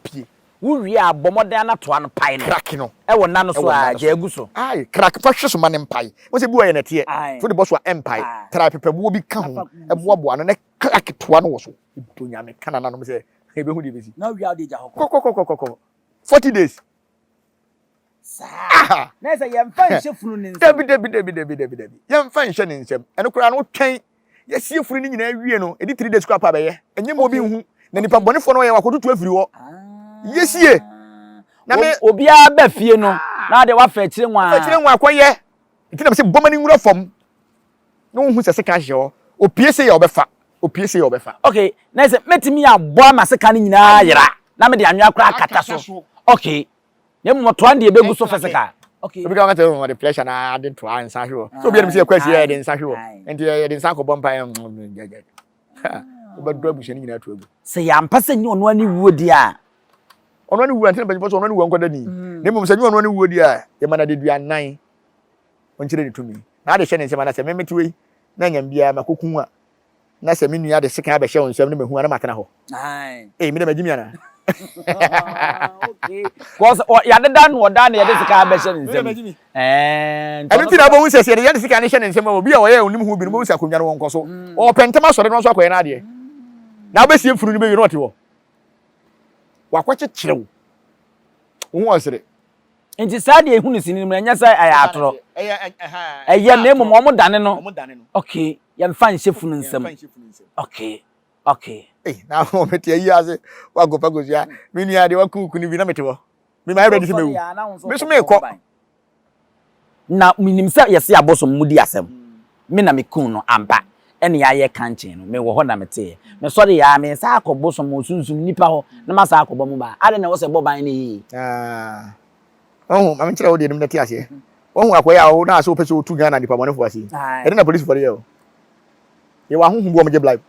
Wowie a, bɔ mmɔden ara na toa no, pae no wɔ nna no so ara, gyae gu so. Crack, fa hwe so ma no mpae. Wohu sɛ bi wɔ hɔ a ɛyɛ nɛteɛ, sɛ wode bɔ so a ɛmpae. Tra pepɛboɔ bi ka ho, boaboa ano na crack toa no wɔ so. Onyame ka nananom sɛ ɛbɛhu deɛ ɛbɛsi. Kɔkɔkɔkɔkɔ. 40 days. Saa. Na sɛ yɛmfa nhyɛ funu ne nsam. Dabi dabi dabi dabi dabi dabi. Yɛmfa nhyɛ ne nsam. Ɛno koraa no wotwɛn yɛsie funu no nyinaa wie no ɛdi 3 days koraa pa bɛyɛ. Ɛnyɛ ma obi nhu. Na nipa bɔnefoɔ no ɔyɛ wakɔtutu afiri hɔ. Yɛsie. Na me obiara ba fie no na adeɛ wafa akyire nwaa. Wafa akyire nwaa kɔyɛ. Nti na mesɛ bɔ m'ani nwura fam. Na wohu sɛ sekan hyehyɛ hɔ. Opie sei a ɔbɛfa. Opie sei a ɔbɛfa. Okay, na sɛ mɛtumi abɔ ama sekan no nyinaa ayera na mede anwea koraa akata so. Okay, na mmom ɔtoa no deɛ ɛbɛgu so physical. Okay. Obi ka wɔn sɛ wɔde pressure na ade toa nsa hwe hɔ. So obi anim sɛ yɛkɔ asie yɛde nsa hwe hɔ. Nti yɛde nsa akɔbɔ mpa yɛ gyɛgyɛ. Wobɛdɔ abusua no nyinaa to agu. Sɛ yɛampa sɛ nyɛ ɔno ani wuo deɛ a. Ɔno ani wuo a nti na mpanyinfoɔ sɛ ɔno ani wuo nkɔda ni. Na mmom sɛ nyɛ ɔno ani wuo deɛ a yɛma no adaduanan. Ɔnkyerɛ ne tumi. Na ade hyɛ ne nsam anaasɛ me mete wei na anyam biara makɔku a, na sɛ me nua de sekan abɛhyɛ wo nsam na mahu a na matena hɔ. Ei, me deɛ magye mi anaa? Because yɛadeda no ɔda na yɛde sekan abɛhyɛ ne nsam. Ɛno nti na wobɛhu sɛ sɛ yɛde sekan no hyɛ ne nsam a, obi a ɔyɛ onim ho bi no, wobɛhu sɛ akonnwa no wɔnkɔ so. Ɔpɛ ntɛm asɔre no nso akɔyɛ n'adeɛ. Na wobɛsie funu no bɛwie na ɔte hɔ. Wakɔkyekyere wo. Wo ho ɔsere. Nti saa deɛ ehu no sini no mu ɛnyɛ sɛ ɛyɛ atorɔ. Ɛyɛ na mmom wɔn dane no. Okay, yɛmfa nhyɛ funu nsam. Okay, okay. Ei, na wɔn te ayi ase wakɔfa kosua. Me nua deɛ waku kunu bi na mete hɔ. Me ma ready sɛ mewu. Me nso mekɔ. Na menim sɛ yɛse abosom modi asɛm. Me na mekuu no ampa. Ɛne yɛayɛ kankye no, mewɔ hɔ na meteeɛ. Mesɔreeɛ ara, meresan akɔ bosom hɔ, sunsum nnipa hɔ, na masan akɔbɔ mo ban. Adɛn na ɛwɔ sɛ ɛbɔ ban no yie? Ah, wahu, ma menkyerɛ wo deɛ nim na te aseɛ. Wahu akɔyɛ a wo na sɛ wopɛ sɛ wotu Ghana nnipa bɔnefoɔ ase yi. Ɛde na polisifoɔ de yɛ o. Yɛwɔ ahonhom bi wɔn gye bribe.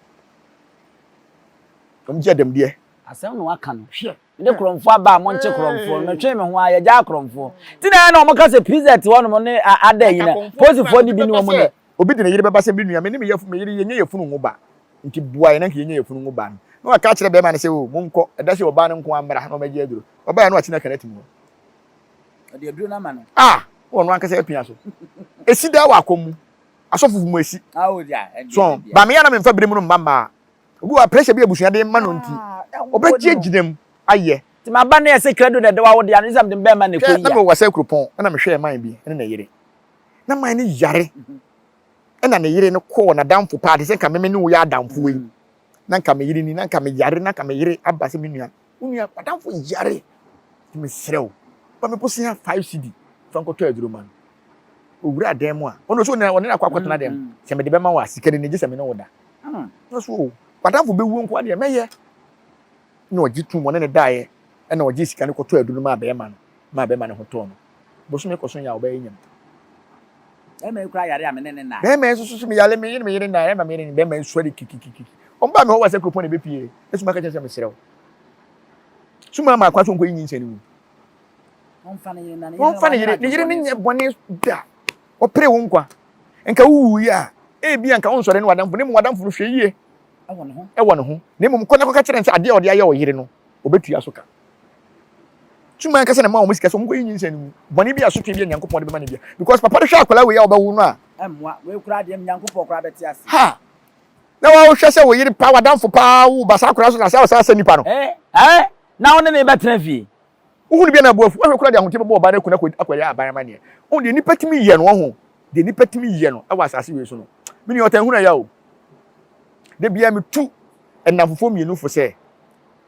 Wɔn gye adamdeɛ. Asɛm na waka no. Hwɛ. Mede korɔmfoɔ aba a monkye korɔmfoɔ no. Metwee me ho ara, yɛgyaa korɔmfoɔ. Nti na ɛyɛ na wɔka sɛ PZ hɔnom ne ada yi na polisifoɔ no bi ne wɔn na. Obi de ne yere bɛba sɛ, Me nua, me ne me yafunu, me yere, yɛnyɛ yafunu nwo ba, nti boa yɛn na anka yɛnya yafunu nwo ba no. Na waka akyerɛ barima no sɛ, O, monkɔ, ɛda sɛ ɔbaa no nko ara mmra na ɔmmɛgye aduro. Ɔbaeɛ no, wakye no aka no atim hɔ. Ɔde aduro no ama no. A, na ɔno ankasa apia so. Ɛsi daa wɔ akɔm mu. Asɔfo mu ɛsi. So, ba me yɛ na memfa bere mu no mma mmaa. Obi wɔ pressure bi abusua de ma no nti, ɔbɛgye agyina mu ayɛ. Nti maba no yɛ sɛ krado na ɛda w'awode ano, sɛ mede bɛrima na ɛkɔ yi a. Na mewɔ Wasai kuropɔn na mehwɛɛ man bi ne ne yere. Na man no yare ɛna ne yere no kɔɔ n'adamfo paa te sɛ nka meme ne wo yɛ adamfo yi. Na nka me yere ni, na nka me yare, na nka me yere aba sɛ me nua. Wo nua w'adamfo yare. Nti mesrɛ wo, fa me bosea 5 cedi fa nkɔtɔ aduro ma no. Owura dan mu a, ɔno nso ɔne no akɔ akɔtena dan mu. Sɛ mede bɛma wo a, sika no ni gye sɛ me ne wo da. Na so o, w'adamfo bɛwuo nko ara deɛ mɛyɛ. Na ɔgye tom, ɔne no daeɛ, ɛna ɔgye sika no kɔtɔ aduro no maa bɛrima no, maa bɛrima no ho tɔɔ no. Bosome kɔ so yɛ a ɔbɛyɛ nyam. Bɛrima yi koraa yare a me ne ne nnaeɛ. Bɛrima yi nso so meyare, me yere me yere nnaeɛ, ɛma me yere ne bɛrima yi suare kikikiki. Wɔn baa me hɔ wɔ sɛ kuropɔn na ɛbɛpie, ɛso maka kyerɛ sɛ mesrɛ wo. Suma ama akwan so nkɔyi nyinsɛn no mu. Wɔmfa ne yere na ne yere, ne yere no nyɛ bɔne da. Ɔpere wo nkwa. Nka wowuiɛ a, ebia nka wonsɔre ne w'adamfo, na mmom w'adamfo no hwɛ yie wɔ ne ho. Na mmom kɔ na kɔka kyerɛ no sɛ adeɛ a ɔde ayɛ ɔyere no, ɔbɛtua so ka. Tumi ankasa na ɛma wɔn sika sɛ wɔnkɔyi nyinsɛn no mu. Bɔne bi asotwe bi a Nyankopɔn de bɛma no bia. Because papa no hwɛ akwadaa wei a ɔbɛwo no a. Ɛmmoa. Wei koraa deɛ Nyankopɔn koraa bɛte ase. Ha! Na wohwɛ sɛ wo yere paa, w'adamfo paa wo ba saa akwadaa so na sɛ ɔsan sɛ nipa no. Eh, eh, na wo ne no bɛtena fie. Wohu no bi a na bo afu. Woahwɛ koraa de ahoteɛ bɛbɔ ɔbaa no aku no akɔyɛ aban amanneɛ. Wohu deɛ nnipa tumi yɛ no, woahu deɛ nnipa tumi yɛ no wɔ asase wei so no. Me nua, ɔtan hunu ɛya o. Da biara metu nnamfofoɔ mmienu fo sɛ,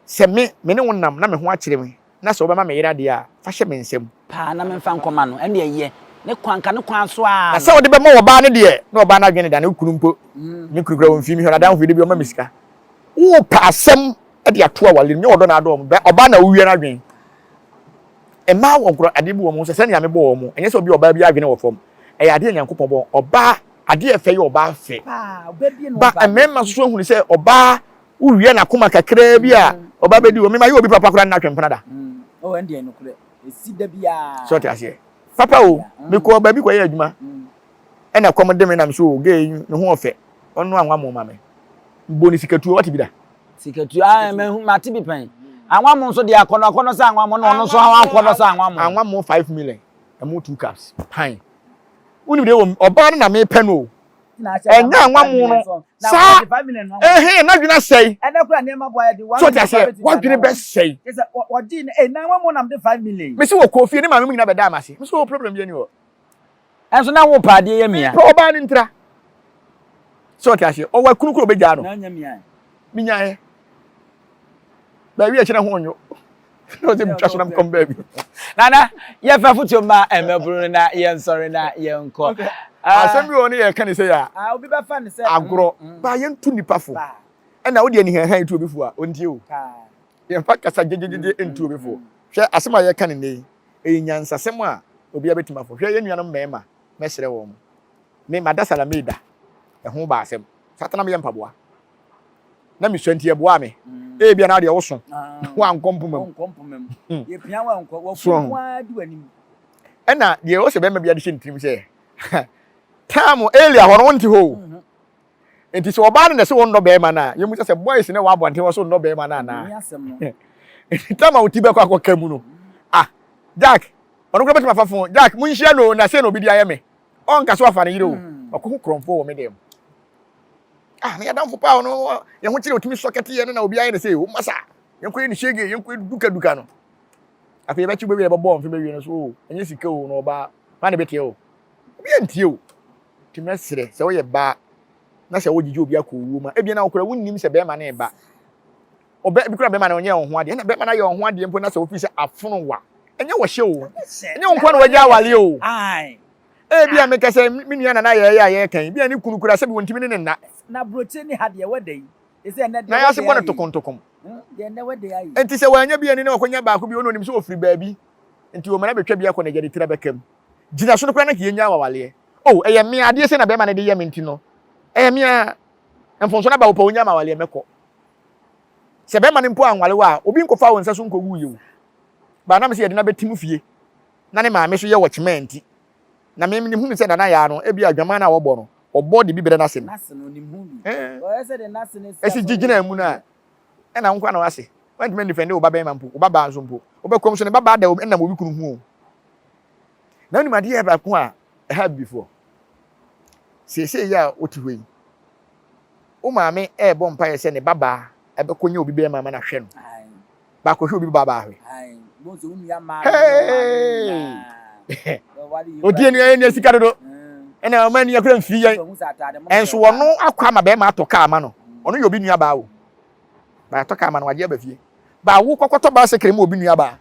sɛ me, me ne wo nam na me ho akyere me na sɛ wobɛma me yere adeɛ a, fa hyɛ me nsam. Paa na memfa nkɔma no, ɛnneɛ yɛ. Ne kwan, ka ne kwan so ara Na sɛ no. wode bɛma ɔbaa no deɛ, na ɔbaa no adwene da, ne kunu mpo, me kunu koraa ɔmfii me hwɛ, n'adamfo yi da bi ɔma me sika. Worepɛ asɛm de ato aware mu, nyɛ ɔdɔ na adɔ wɔn, ɔbaa na wowia n'adwene. Mmaa wɔ nkorɔ adeɛ bi wɔ wɔn ho sɛ sɛnea mebɔ wɔn, ɛnyɛ sɛ obi ɔbaa bi adwene wɔ fam, ɛyɛ adeɛ a Nyankopɔn bɔ ɔbaa, adeɛ ɛfɛ yɛ ɔbaa fɛ. Ba mmarima nso so ahunu sɛ ɔbaa wowia n'akoma kakraa bi a ɔbaa bɛdi wɔ mema yɛ obi papa koraa nna twempena da. Sɛ ɔte aseɛ papa o, mekɔɔ baabi kɔyɛ adwuma ɛna kɔm de me nam so o, gay ne ho ɔfɛ, ɔno anwa mo ma me. Bɔ ne sikatuo, wate bi da? Sikatuo, ah, mahu, mate bi pɛn. Anwa mo nso deɛ akɔnɔ akɔnɔ sɛ anwa mo na ɔno nso akɔnɔ sɛ anwa mo. Anwa mo 5 million, ɛmo 2 cups, pan. Wonim deɛ wɔ ɔbaa no na mepɛ no o. Ɛnyɛ anwa mo no, saa, ehe, n'adwene asɛe. So ɔte aseɛ, w'adwene bɛsɛe. Mesi wɔ kɔɔ fie, ne maame mu nyina bɛdaa m'ase. Mesi wɔ problem bi ani hɔ. Ɛnso na wo pɛ adeɛ yɛ mia. Mepɛ ɔbaa no ntira. Sɛ ɔte aseɛ, ɔwɔ akunu koro ɔbɛgyaa no. Menyaeɛ. Baabi a ɛkyerɛ ho nnwo. Na ɔsɛ metwa so na mekɔm baabi. Nana, yɛfa fotuo ma mmabunu no na yɛnsɔre na yɛnkɔ. Asɛm bi wɔ ne yɛka ne sɛ yɛ a. Obi bɛfa ne sɛ. Agorɔ. Baa yɛntu nipa fo. Ɛna wode anihanhan tu obi fo a, ɔntie o. Yɛmfa kasa gyegyegyegye ntu obi fo. Hwɛ asɛm a yɛka ne nnɛ yi. Ɛyɛ nyansasɛm a obiara bɛtumi afo. Hwɛ yɛn nuanom mmarima, mɛsrɛ wɔn. Me, mada Salame da. Ɛho ba asɛm. Saa na meyɛ mpaboa. Na mesua nti ɛboaa me. Mm. Ebia na adeɛ woso. Ah. Wankɔ mpoma mu. Hmm. So ɛna deɛ ɔsɛ bɛrima bi ade hyɛ ne tirim sɛ tam Elia hɔ no wonte hɔ o. Mm-hmm. Nti sɛ ɔbaa no na ɛsɛ wɔnnɔ bɛrima no a, yɛmu sɛ sɛ boys no wɔ abɔnten wɔ so nnɔ bɛrima no anaa. Nti tam a wo ti bɛkɔ akɔka mu no, ah, Jack, ɔno koraa bɛtumi afa fon, Jack, monhyia no o, na sei na obi de ayɛ me. Ɔnka so afa ne yere o, ɔkɔhu korɔmfoɔ wɔ me dɛm. Ah, ne yɛdamfo paa ɔno, yɛn ho kyerɛ otumi sɔ kɛteyɛ no na obi ayɛ ne sɛ, o masa, yɛnkɔyɛ ne shege, yɛnkɔyɛ dukaduka no. Afei yɛbɛkye bɛwie yɛbɛbɔ mfe bɛwie no so o, ɛnyɛ sika o, na ɔbaa, hwan na ɛbɛtie o? Obi antie o. Nti mɛsrɛ sɛ woyɛ baa na sɛ wogyegye obi akɔ owuo mu a, ebia na wokora wonnim sɛ bɛrima no reba. Ɔbɛ bi kora bɛrima no ɔnyɛ wo ho adeɛ, ɛna bɛrima no ayɛ wo ho adeɛ mpo na sɛ wofii sɛ afono wa, ɛnyɛ wɔhyɛ o, ɛnyɛ wo nkoa na wagya awale o. Ebia meka sɛ me nua Nana yɛɛyɛ a yɛreka yi, ebia ne kunu koraa sɛbi wɔntumi ne no nna. Na aburokyire ne ha deɛ wɛda yi, ɛsɛ ɛnɛ deɛ Na yɛase wɛda bɔ no ayɛ yi. tokontokom. Deɛ ɛnɛ wɛda yi ayɛ yi. Enti sɛ wannya bi anni na wakɔnya baako bi, ɔno onim sɛ ɔfiri baabi, nti ɔmana bɛtwa bi akɔ n'agya ne tiri abɛka mu. Gyina so no koraa na nka yɛnnya awawaleɛ. Oh, ɛyɛ me a, adeɛ sei na bɛrima no de yɛ me nti no, ɛyɛ me a. Mfomso no aba wo pɛ, ɔnnya m'awaleɛ, mɛkɔ. Sɛ bɛrima no mpo anwale wo a, obi nkɔfaa wo nsa so nkɔwuiɛ o. But na me sɛ yɛde no abɛtim fie, na ne maame nso yɛ watchman nti, na me menim hunu sɛ Nana Yaa no, ebia adwaman no a wɔbɔ no, ɔbɔ de bi brɛ n'ase no. Ɛɛ, ɛsi gye gyinaa mu no a, ɛna wo nko ara na w'ase. Woantumi andifɛnde wo ba bɛrima mpo, wo ba baa nso mpo. Wobɛkɔm so ne ba baa da ɛnam obi kunu ho o. Na wonim adeɛ baako a ɛha abibifoɔ? Seesei yi a wote hɔ yi, wo maame ɛrebɔ mpaeɛ sɛ ne ba baa ɛbɛkɔ nya obi bɛrima ama no ahwɛ no. Baako hwɛ obi ba baa hwɛ. Hey! Odi enu yɛn sika dodo. Ɛna ɔma ani akura mfiri yɛn. Ɛnso wɔno akɔ ama bɛrima atɔ kaa ama no. Ɔno yɛ obi nua baa o. Ba atɔ kaa ama no wagye aba fie. Ba wo kɔkɔtɔ basekere mu obi nua baa.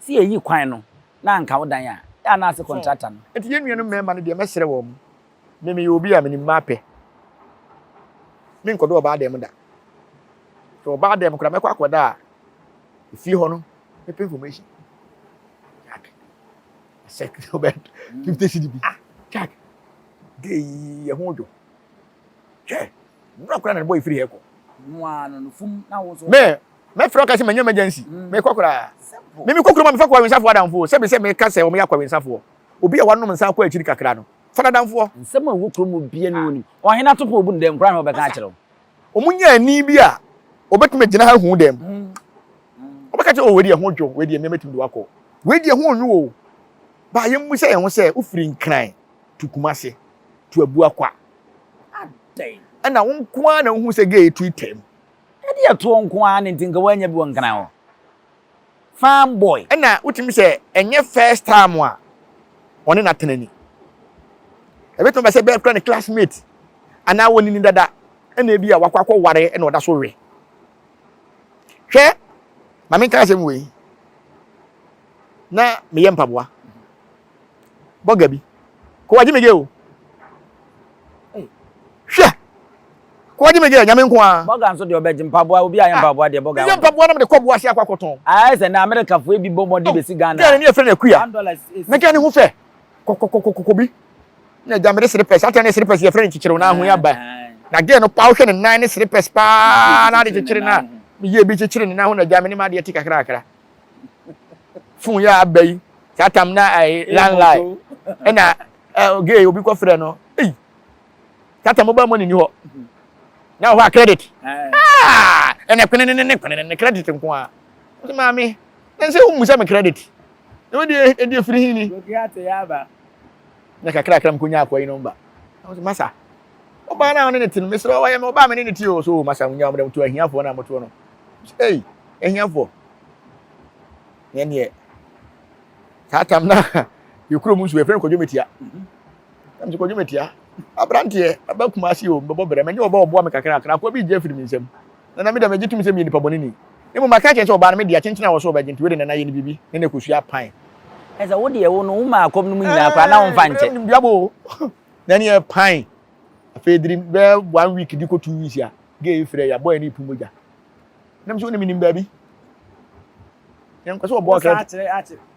Sɛ yɛyi kwan no na anka wo dan a, yɛ anaase kɔntrata no. Nti yɛn nuanom mmarima no deɛ mɛsrɛ wɔn. Me meyɛ obi a menim mmaa pɛ. Menkɔdɔ ɔbaa dɛm da. Sɛ ɔbaa dɛm koraa mɛkɔ akɔda a efie hɔ no mepɛ information. Jack sɛ ɔbɛ 50 cedi bi. Ah Jack gay yi yɛ ho dwo. Hwɛ nnura koraa na ne bɔ efiri hɛ kɔ. Me mɛfrɛ ɔka sɛ manya emergency mekɔ koraa. Me mekɔ kurom a mefa kɔwensafoɔ adamfo sɛbi sɛ meka sɛ wɔyɛ akɔwensafoɔ. Obi a wanom nsa akɔ akyiri kakra no, fa no adamfoɔ. Nsɛm a ɛwɔ kurom mu biara ni wɔnim. Ɔhene atoko obu no dɛm koraa na ɔbɛka akyerɛ wo. Wɔn nya ani bi a wɔbɛtumi agyina ha ahu dɛm. Wɔbɛka kyerɛ, oh, wei deɛ ho dwo, wei deɛ mmea mɛtumi de wakɔ. Wei deɛ ho nwo o. Ba yɛmmu sɛ yɛn ho sɛ wofiri Nkran to Kumase to Abuakwa. Adɛn? Ɛna wo nko ara na wohu sɛ gay tu tɛm. Ɛdeɛ ɛtoɔ nko ara ne nti nka woanya bi wɔ Nkran hɔ. Farm boy. Ɛna wotumi sɛ ɛnyɛ first time a ɔne no atena ni. Ɛbɛtumi aba sɛ bɛyɛ kora ne classmate anaa wɔne ni dada ɛna ebi a wakɔ akɔ ware ɛna ɔda so we. Hwɛ, ma menka asɛm wei. Na meyɛ mpaboa. Bɔga bi. Kɔ wagye me gye o. Hwɛ! Kɔ wagye me gye nyame nko ara. Bɔga nso deɛ ɔbɛgye mpaboa obi a yɛ mpaboa deɛ bɔga. Meyɛ mpaboa na mede kɔ boase akɔ akɔtɔn. Ayɛ sɛ na Amerikafoɔ bi bɔ mmɔden bɛsi Ghana. Gɛɛ ne yɛfrɛ no Akuya. Na gɛɛ ne ho fɛ kɔkɔkɔkɔkɔ bi. Na agya mede serepɛs atɛ ne serepɛs yɛfrɛ no kyekyere na ho aba. Na gɛɛ no paa wohwɛ ne nan ne serepɛs paa na ade kyekyere na meyɛ bi kyekyere ne nan ho na agya me ne m'adeɛ te kakrakra. Fon yɛ aba yi saa tam na ɛɛ landline ɛna ɛɛ gay obi kɔ frɛ no ei saa tam mobile money ni hɔ na wɔ hɔ a credit aa ɛna kwenenene kwenenene credit nko a ɔsɛ maame na nsɛ wo musa me credit na wodi edi efiri hin ni na kakra kakra mkonya akɔ yi nɔmba ɔsɛ masa ɔbaa na ɔne ne te no mesrɛ ɔyɛ me ɔbaa me ne ne te o so masa wonya ɔmo dɛ to ahiafoɔ na motoɔ no ei ahiafoɔ Yɛn deɛ saa tam na yɛ kurom nso yɛfrɛ no kwadwo metia na mesɛ kwadwo metia aberanteɛ aba kuma ase o mbɛbɔ brɛ mɛnyɛ ɔba ɔboa me kakra kakra akoa bi gye afiri me nsam na na me dɛ megye tom sɛ meyɛ nipa bɔne ni ne mmom aka kyerɛ sɛ ɔbaa no me dea kyenkyen a wɔ so ɔbɛgye nti wei de nana yɛ ne biribi ne na ɛkɔsua pan ɛsɛ wo deɛ wo no wo maa kɔm no mu nyinaa koraa na womfa nkyɛ nim duabɔ o na ne yɛ pan afei diri bɛɛ one week di kɔ 2 weeks a gay frɛ yɛ abɔ yɛ ne ipu mogya nam sɛ wonim nim baabi yɛnkɔ sɛ ɔbɔ akra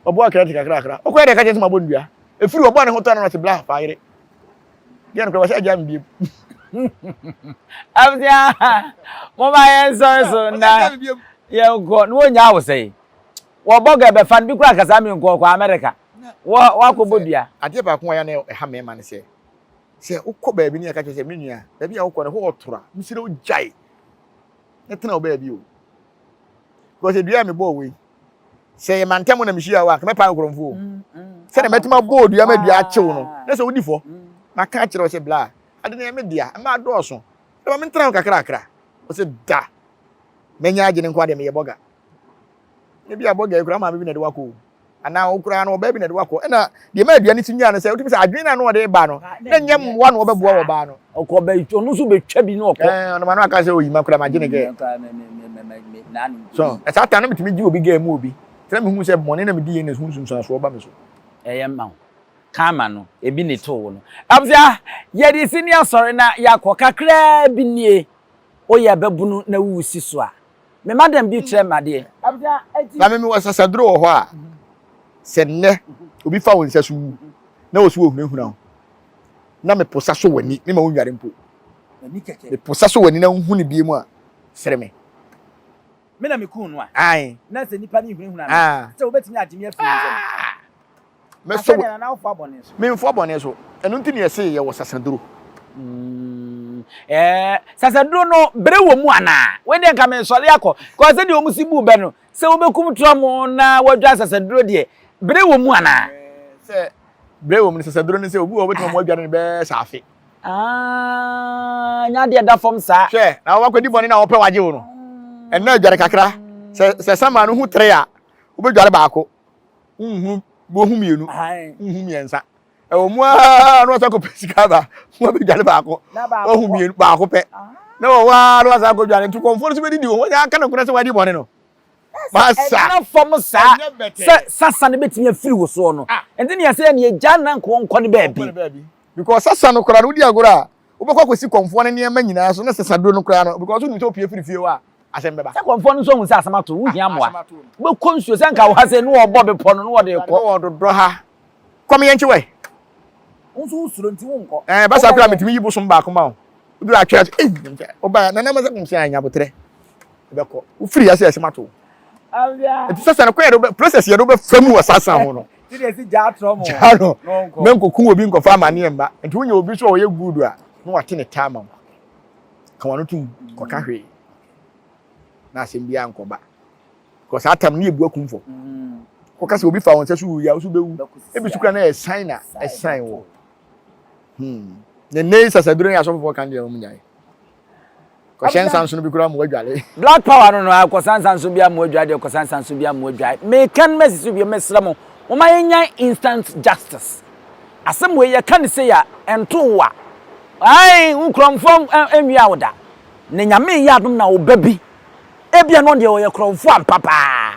ɔbɔ akra te kakrakra ɔkɔ yɛ dɛ ka kyerɛ sɛ mabɔ nnua ɛfiri ɔbɔ ne ho tɔ no ɔte bla fa yere deɛ no kora wɔsɛ agya me biem abusua moma yɛnsɔre so na yɛnkɔ na wɔnya wo sɛe wɔbɔ gɛ bɛfa no bi kora kasa mi nkɔ kɔ Amerika wakɔbɔ dua adeɛ baako a yɛ na ɛha mmarima no sɛ sɛ wokɔ baabi ne yɛka kyerɛ sɛ me nua baabi a wokɔ no hɔ ɔtora mesrɛ wo gyae na tena wo baabi o because dua a mebɔɔ wei sɛ yɛ mantam na mehyia wo a kɛmɛpa nkorɔmfo o mm, mm. sɛdeɛ mɛtumi abɔ dua ma dua akyew no na sɛ wodi fɔ mm. maka akyerɛ wo sɛ bla ade no yɛ me dea ɛma adɔɔso ɛma mentena ho kakrakra wo sɛ da mɛnya agye ne nko adeɛ meyɛ bɔga ebi a bɔga yi koraa maame bi na ɛde wakɔ o anaa wo koraa no ɔbaa bi na ɛde wakɔ ɛna deɛ ma aduane si nyaa no sɛ wotumi sɛ adwene na ɔde ba no na nyɛ mmoa na ɔbɛboa wɔ baa no. Ɔkɔ bɛ ɔno nso bɛtwa bi na ɔkɔ. Ɛɛ ɔno ma no aka sɛ oyi ma koraa ma gye ne gɛɛ. So ɛsaa ta no metumi gye obi gɛɛ mu obi tena mehu sɛ bɔne na medi yɛ na ɛho nsunsuansoɔ ba me so. Ɛyɛ mma wo. Karma no, ebi na etoo wo no. Abusua, yɛde si ne asɔre na yɛakɔ kakraa bi nie. Woyɛ babunu na woresi so a, me madam bi kyerɛ me adeɛ. Abusua, eti. Na me mewɔ sasaduro wɔ hɔ a, sɛ nnɛ obi fa wo nsa so wu na wɔ so wɔhunahuna wo na meposa so w'ani, mema wo nnware mpo. Meposa so w'ani na wohu no bie mu a, sere me. Me na mekuu no a. Ae. Na sɛ nnipa no hunahuna me sɛ wobɛtumi agye me afiri ne nsam. Mɛsɔ wo. Na wofoa bɔne so. Memfoa bɔne so. Ɛno nti na yɛse yɛwɔ sasaduro. Mm, eh, sasaduro no, bere wɔ mu anaa? Wei deɛ nka mesɔre akɔ. Kɔ sɛdeɛ wɔn si bu bɛ no, sɛ wobɛkum trɔmo na wɔadwa sasaduro deɛ, bere wɔ mu anaa? Sɛ bere wɔ mu no, sasaduro no sɛ obi wɔ wobɛtumi wɔn adwa no bɛyɛ sɛ afe. Ah, nya adeɛ da fam saa. Hwɛ, na wakɔdi bɔne na wɔpɛ wagye wo no. Ɛnna adware kakra. Sɛ sɛ sama no hu tere a, wobɛdware baako. Wonhu wohu mmienu, wonhu mmiɛnsa. Ɛwɔ mu ara na wasan kɔpɛ sika aba, na wabɛdware baako. Wahu mmienu baako pɛ. Na wɔ hɔ ara na wasan akɔdware. Nti kɔmfoɔ no nso bɛdidi wo ho. Wɔnyɛ aka nokorɛ sɛ wadi bɔne no. Masa. Ɛnna fam saa sɛ sasa no bɛtumi afiri wo soɔ no. Nti ne yɛsɛ yɛne yɛgya na nka ɔnkɔ ne baabi. Because sasa no koraa no wodi agorɔ a wobɛkɔ akɔsi kɔmfoɔ no nneɛma nyinaa so na sasaduro no koraa no because wonim sɛ wopue firi fie hɔ a asɛm bɛba. Sɛ kɔmfoɔ no nso ahu sɛ asɛm ato wohia mmoa. Wobɛkɔ nsuo sɛ nka wo ha sei ne wɔbɔ bepɔ no ne wɔde rekɔ. Ne wɔdodɔ ha. Kɔm yɛnkye wɛ. Wo nso wosuro nti wonkɔ. Ɛɛ basa koraa metumi yi bosom baako ma wo. Woduru atwere ase ei wobaa nana ma sɛ kɔm sɛ anya aboterɛ ɛbɛkɔ. Wofiri ase asɛm ato wo. Nti sasa no kɔ yɛde process yɛde wobɛfa mu wɔ sasa ho no. Gyaa no mɛnkɔku obi nkɔfa amaneɛ mma. Nti wonya obi so a ɔyɛ good a na wate ne taa ma wo. Ka wano tom kɔka hwee na asɛm biara nkɔba. Because saa tam no yɛ bu akumfo. Kɔka sɛ obi fa wɔn nsa so wuyi a woso bɛwu. Ebi so kura na ɛsan na ɛsan wɔ. Hmm. Ne nne sasaduro ne asɔfofoɔ kan deɛ wɔn nyae. Kɔhyɛ nsa nsono bi koraa ma wadwale. Black power no no a kɔsa nsa nso bi ama wadwale deɛ kɔsa nsa nso bi ama wadwale. Meka no masi so bio mesrɛ mo momma yɛnya instant justice. Asɛm wei yɛka no sei a ɛnto wo a ae wo korɔmfoɔ nwia wo da. Na Nyame yɛ adom na wo ba bi ebia no deɛ ɔyɛ korɔmfoɔ ampa paa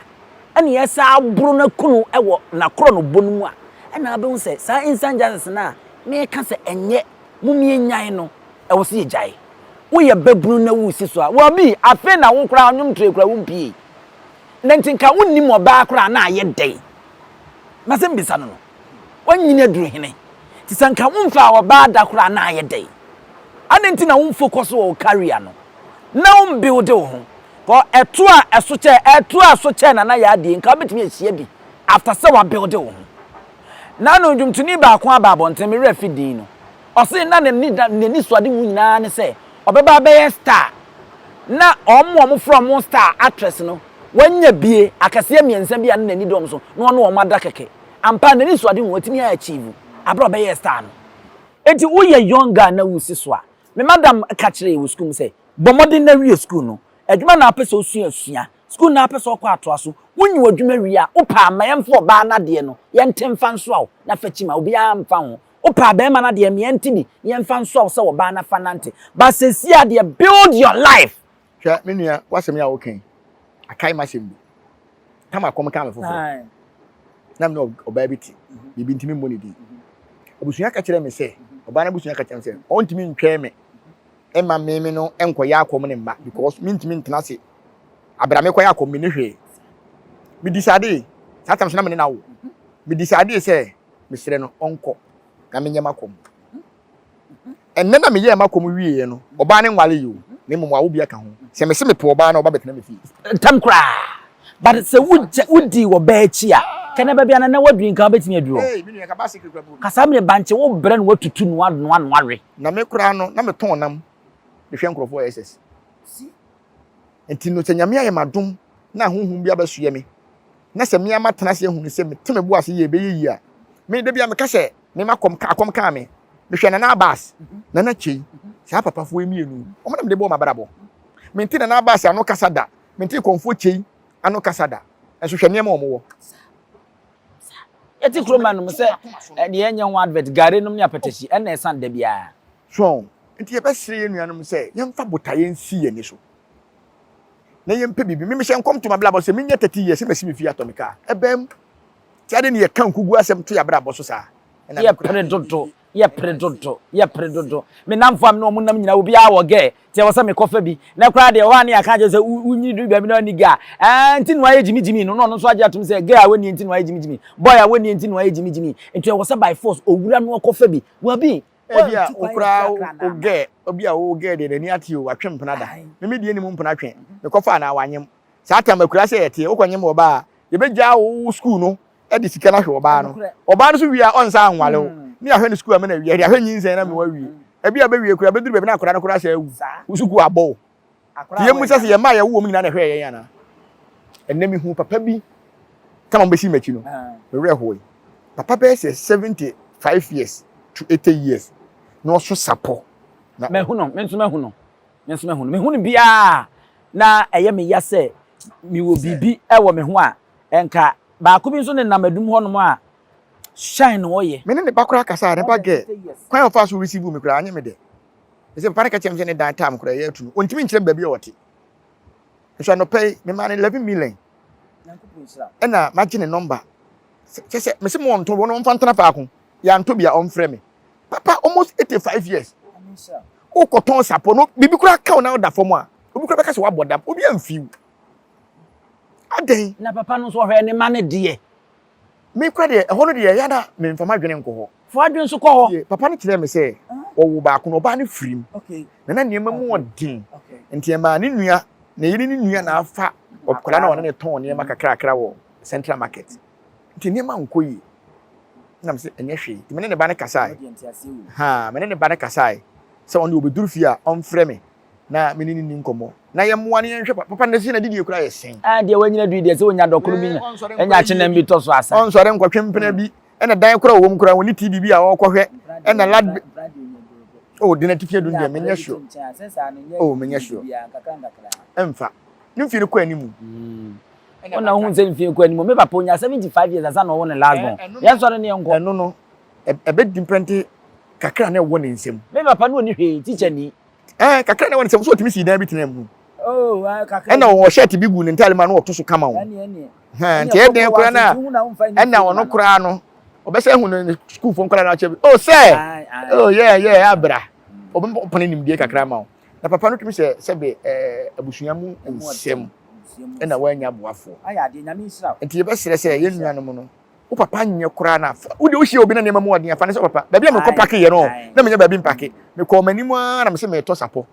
ɛna yɛsa aboro no aku no wɔ n'akorɔnobɔ no mu a ɛna abɛhu sɛ saa instant justice no a meka sɛ ɛnyɛ mom yɛnyae no ɛwɔ sɛ yɛgyae. Woyɛ babunu na woresi so a, well bi, afei na wo koraa nnwom toe koraa wompiei. Na nti nka wonnim ɔbaa koraa na ayɛ dɛn? M'asɛm bisa no no, woanyini aduru hene? Nti sɛ nka womfaa ɔbaa da koraa na ayɛ dɛn? Adɛn nti na womfocus wɔ wo career no na wombuilde wo ho? Kɔ ɛto a ɛso kyɛ, ɛto a ɛso kyɛ Nana Yaa deɛ nka wobɛtumi ahyia bi after sɛ wabuilde wo ho. Nano dwomtoni baako aba abɔnten, me werɛ afi din no. Ɔse na n'anisoadehu nyinaa ne sɛ ɔbɛba abɛyɛ star na wɔn a wɔfrɛ wɔn star actress no wanya bie akɛseɛ mmiɛnsa bi a na n'ani da wɔn so na ɔne wɔn ada kɛkɛ. Ampa n'anisoadehu watumi a achieve aberɛ a ɔbɛyɛɛ star no. Enti woyɛ young girl na wosi so a, me madam ka kyerɛɛ yɛn wɔ sukuu mu sɛ bɔ mmɔden na wie sukuu no. Adwuma na wopɛ sɛ wosua sua, sukuu na wopɛ sɛ wokɔ atoa so. Wonyi w'adwuma wie a, wopɛ a ma yɛmfa ɔbaa no adeɛ no yɛnte mfa nsoa wo na fa kyima, obiara mfa ho. Wopɛ a bɛɛma no adeɛ meɛ nte bi na yɛmfa nsoa wo sɛ ɔbaa na fa nante but sesie a deɛ build your life. Hwɛ me nua w'asɛm yi a woka yi akae m'asɛm bi tam akɔm kaa me foforɔ na me ne ɔbaa bi te biribi ntumi mmɔ ne din abusua ka kyerɛ me sɛ ɔbaa no abusua ka kyerɛ me sɛ ɔntumi ntwɛn me ɛma me me no nkɔyɛ akɔm ne mma because mentumi ntena ase abira me kɔyɛ akɔm me ne hwee me decide saa tam so na me ne na wo me decide sɛ mesrɛ no ɔnkɔ na menyɛ m'akɔm. Ɛnnɛ na meyɛɛ m'akɔm wieɛ no, ɔbaa no nware yi o, na mmom wawo bi aka ho. Sɛ mese mepɛ ɔbaa no a, ɔba bɛtena me fie. Ntɛm koraa. But sɛ wogya wodii ɔbaa akyi a, kɛ na baabi a na waduru yi nka wobɛtumi aduru hɔ. Hey, me nua, nka bicycle koraa bi wɔ me. Ka saa mmerɛ bankye wo brɛ na watutu no anoa no awe. Na me koraa no, na metɔn nam de hwɛ nkurɔfoɔ SS. Nti no, sɛ Nyame ayɛ m'adom na ahonhom bi abɛsoɛ me, na sɛ me ara matena ase ahunu sɛ mete me bo ase yie ɛbɛyɛ yie a, me da bi a meka sɛ me makɔm ka akɔm kaa me. Mehwɛ Nana Abbas, Nana Kyei, saa papafoɔ yi mmienu, wɔn na mede bɔɔ m'abrabɔ. Mente Nana Abbas ano kasa da, mente Kɔmfoɔ Kyei ano kasa da, nso hwɛ nneɛma a wɔwɔ. Yɛte kurom anom sɛ deɛ ɛnyɛ ho advert, gari nom ne apɛtɛhyi ɛna ɛsan da biara. So nti yɛbɛsrɛ yɛn nuanom sɛ yɛmfa botaeɛ nsi yɛn ani so na yɛmpɛ biribi. Me mehyɛ nkɔm to m'abrabɔ sɛ menya 30 years sɛ masi me fie atɔ me kaa. Ɛbɛn mu. Nti adɛn ne yɛka nkugu asɛm to yɛn abrabɔ so saa? Yɛ pere dodo, yɛ pere dodo, yɛ pere dodo. Me nnamfo a me ne wɔn nam nyinaa, obiara wɔ gɛɛ, nti ɛwɔ sɛ mekɔfa bi. Nnɛ koraa deɛ, ɛwɔ hɔ a ne yɛaka akyerɛ sɛ wonyini duru baabi na wonni gɛɛ a, ɛɛ nti na wayɛ gyimigyimi no, na ɔno nso agye atom sɛ gɛɛ a wɔnnie nti na wayɛ gyimigyimi, boy a wɔnnie nti na wayɛ gyimigyimi. Nti ɛwɔ sɛ by force owura no ɔkɔfa bi. Wabi, Ebia wo koraa wo gɛɛ, ebia wo gɛɛ deɛ n'ani ate o, watwe mpena da. Me me deɛ nnim mpena twe, mekɔfaa no a wanyem. Saa tam akuraase a yɛteɛ, wokɔnyem ɔbaa a, yɛbɛgyaa wo sukuu no de sika no ahwɛ ɔbaa no. Ɔbaa no nso wie a, ɔnsan anware wo. Ne yɛahwɛ no sukuu ama no awie, yɛde ahwɛ nyinsɛn na ama wawie. Ebia ɔbɛwie koraa, ɛbɛduru baabi na akwadaa no koraa asan awu. Wo sukuu abɔ wo. Nti yɛmmisa sɛ yɛn mma a yɛwo wɔn nyinaa na ɛhwɛɛ yɛn anaa? Ɛnnɛ mehuu papa bi, tam a wɔbɛsii m'akyi no, me werɛ hoe. Papa bɛyɛ sɛ 75 years to 80 years na ɔso sapɔ. Na Mahu no, me nso mahu no. Me nso mahu no. Mehu no biara na ɛyɛ me ya sɛ mewɔ biribi wɔ me ho a nka baako bi nso nenam adum hɔnom a shine na ɔyɛ. Me ne ne ba koraa kasae, ne ba girl, kwan a ɔfaa so receive me koraa anyɛ me dɛ. Ɛsɛ papa no ka kyerɛ me sɛ ne dan tam koraa ɛyɛ atu no, ɔntumi nkyerɛ me baabi a ɔte. Nso anɔpa yi, memaa no 11 million. Ɛna magye ne nɔmba. Kyɛ sɛ, mese mo ɔnto, wɔn ɔmfa ntena faako. Yɛantɔ bi a ɔmfrɛ me. Papa almost 85 years. Wokɔtɔn sapɔ no, biribi koraa ka wo na woda fam a, obi koraa bɛka sɛ woabɔ dam, obi amfi wo. Adɛn? Na papa no nso ɔhwɛ ne mma no deɛ. Me koraa deɛ, ɛhɔ no deɛ, ɛyɛ a na memfa m'adwene nkɔ hɔ. Fa w'adwene nso kɔ hɔ. Papa no kyerɛɛ me sɛ ɔwoo baako no, ɔbaa no firim. Na na nneɛma mu ɔden. Nti ɛmaa ne nua, ne yere ne nua na afa akwadaa no a ɔne no tɔn nneɛma kakrakra wɔ Central Market. Nti nneɛma nkɔ yie. Na me sɛ ɛnyɛ hwee. Nti me ne ne ba no kasae. Ha, me ne ne ba no kasae sɛ ɔno deɛ ɔbɛduru fie a ɔmfrɛ me na me ne no nni nkɔmmɔ. Na yɛmmoa no yɛnhwɛ papa no sɛ n'adidie koraa yɛ sɛn. Ah, deɛ wanyina dui deɛ sɛ ɔnya dɔkono bi nya akyenam bi tɔ so asa. Ɔnsɔre nkɔtwe mpena bi. Ɛna dan koraa ɔwɔ mu koraa ɔne TV bi a ɔrekɔhwɛ. Ɛna lad Oh, de n'atifi adum deɛ menyɛ sure. Oh, menyɛ sure. Ɛmfa. Ne mfie no kɔ anim. Wo na wohu sɛ mfie kɔ anim. Me papa onya 75 years ansa na ɔwo ne last born. Yɛn sɔre ne yɛn nkɔ. Ɛno no, ɛbɛ depende kakra na ɛwɔ ne nsam. Me papa no ɔni hwee, teacher ni. Ɛɛ kakra na ɛwɔ ne nsam so ɔtumi sii dan bi tena mu. Oh, kakra. Ɛna ɔwɔ shirt bi gu ne ntaade mu a na ɔto so kama o. Ɛne Nti ɛdɛn koraa na ɛna ɔno koraa no ɔbɛsɛ ehu ne sukuufoɔ nkwadaa no akyɛ bi. Oh sɛ, oh yeah yeah abra. Ɔbɛpɔn nimdeɛ kakra ma wo. Na papa no tumi sɛ sɛbe ɛɛ abusua mu nsɛm ɛna wannya aboafoɔ. Nti yɛbɛsrɛ sɛ yɛn nuanom no, wo papa nyɛ koraa na wo deɛ wohyia obi na nneɛma mu ɔden afa ne sɛ papa baabi a mekɔ pake yɛ no na menya baabi mpake mekɔɔ m'anim ara na mesɛ meretɔ sapɔ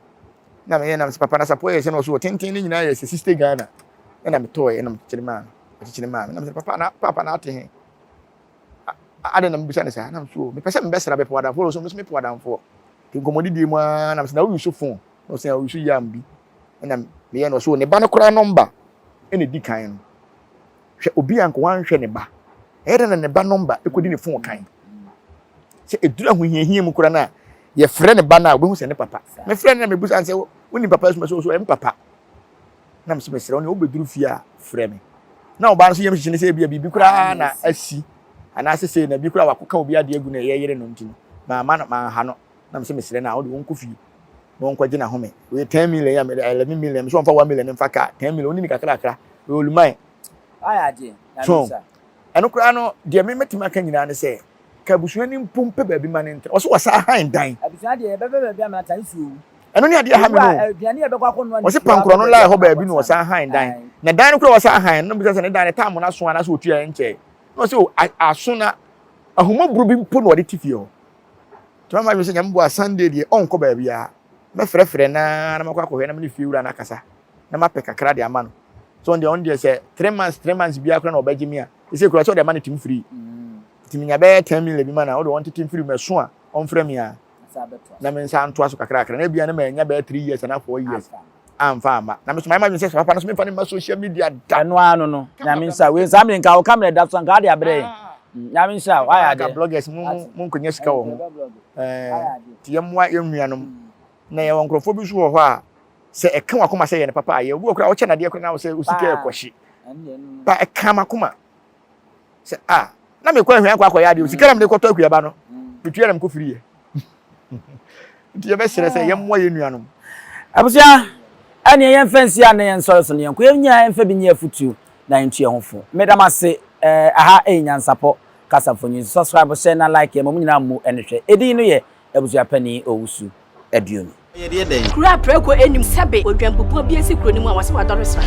na meyɛ na mesɛ papa na sapɔ yɛ sɛ na ɔso tenten ne nyinaa yɛ sɛ siste Ghana ɛna metɔɔyɛ na mekyekyere maa no ɔkyekyere maa me na mesɛ papa na papa na ate he adɛn na mebisa ne saa na mesɛ mepɛ sɛ mebɛsra bɛpɛ adamfoɔ ɔsɛ mesɛ mepɛ adamfoɔ nti nkɔmmɔdidie mu ara na mesɛ na woyi so phone na ɔsɛ woyi so yam bi ɛna meyɛ no ɔsɛ ne ba no koraa nɔmba ɛna ɛdi kan no hwɛ obi a nka wanhwɛ ne ba ɛyɛ dɛ na ne ba nɔmba ɛkɔdi ne phone kan sɛ ɛduru ahohiahia mu koraa no a yɛfrɛ ne ba no a wobɛhu sɛ ne papa mefrɛ no na mebusa sɛ wonim papa asuma sɛ ɔsɛ ɛm papa na mesɛ mesrɛ wo ne wobɛduru fie a frɛ me na ɔbaa no so yam hyehye ne sɛ ebia biribi koraa na asi anaasɛ sei na bi koraa wakɔka obi adeɛ agu na ɛyɛ yere no nti no maama no manha no na mesɛ mesrɛ no a wode wɔnkɔ fie na wɔnkɔgye n'ahome wei 10 million a mede 11 million mesɛ wɔmfa 1 million mfa kaa 10 million woni ne kakrakra wei oluman so ɛno koraa no deɛ me mɛtumi aka nyinaa ne sɛ ka abusua no mpo mpɛ baabi ma no ntra ɔsɛ wɔsa han dan abusua deɛ yɛbɛpɛ baabi ama ata nsuo wu Ɛno ne adeɛ ɛha me no. Wɔsi pankorɔ no line hɔ baabi na wɔsan han dan. Na dan no koraa wɔsan han no, na bisa sɛ ne dan no tam no aso anaasɛ otua yɛ nkyɛe. Na wɔsi o aso na ahummɔborɔ bi mpo na wɔde te fie hɔ. Nti mama adwene sɛ Nyame boa Sunday deɛ ɔnkɔ baabiara. Mɛfrɛfrɛ no ara na makɔ akɔhwɛ na me ne fie wura no akasa na mapɛ kakra de ama no. So ɔno deɛ ɔno deɛ sɛ 3 months 3 months biara koraa na ɔbɛgye me a, ɛsɛ koraa sɛ ɔde ama no tim free. Nti menya bɛyɛ 10 million bi ma no a, wode ɔntete mfiri mu ɛso a ɔmfrɛ me a. na me nsa ntoa so kakrakra na ebia na manya bɛyɛ 3 years anaa 4 years amfa amma na me so mayɛ m'adwene sɛ papa no so memfa no mma social media da. Ɛno ara no no, Nyame nhyira wo. Wei saa mmerɛ nka wo camera da so a nka wode abrɛ yɛn. Nyame nhyira wo, wayɛ adeɛ. Bloggers mo mo nkɔnya sika wɔ ho. Ɛɛ nti yɛmmoa yɛn nuanom. Na yɛwɔ nkurɔfoɔ bi nso wɔ hɔ a sɛ ɛka w'akoma sɛ yɛ no papa a yɛ. Obi wɔ koraa a wokyɛ no adeɛ koraa na wo sɛ wo sika ɛkɔhye. Ba ɛka m'akoma. Sɛ a na mekɔ ahwia akɔ akɔyɛ adeɛ o sika na mede kɔtɔ akuaba no metua na mekɔ firi yɛ nti yɛbɛsrɛ sɛ yɛmmoa yɛn nuanom. Abusua, ɛneɛ yɛmfa nsi a na yɛnsɔre so na yɛnkɔ. Yɛn nyinaa yɛmfa bi nyɛ afutuo na yɛntu yɛn ho fo. Meda mo ase, eh, aha ɛyɛ Nyansapɔ. Kasamfonin so. Subscribe, hyɛ na like ma mo nyinaa mmu ɛne hwɛ. Edin no yɛ Abusuapanin Owusu Aduonu. Kuro a prɛko nnim sɛbe odwanbubuo bi asi kuro no mu a wɔse wadɔre sra.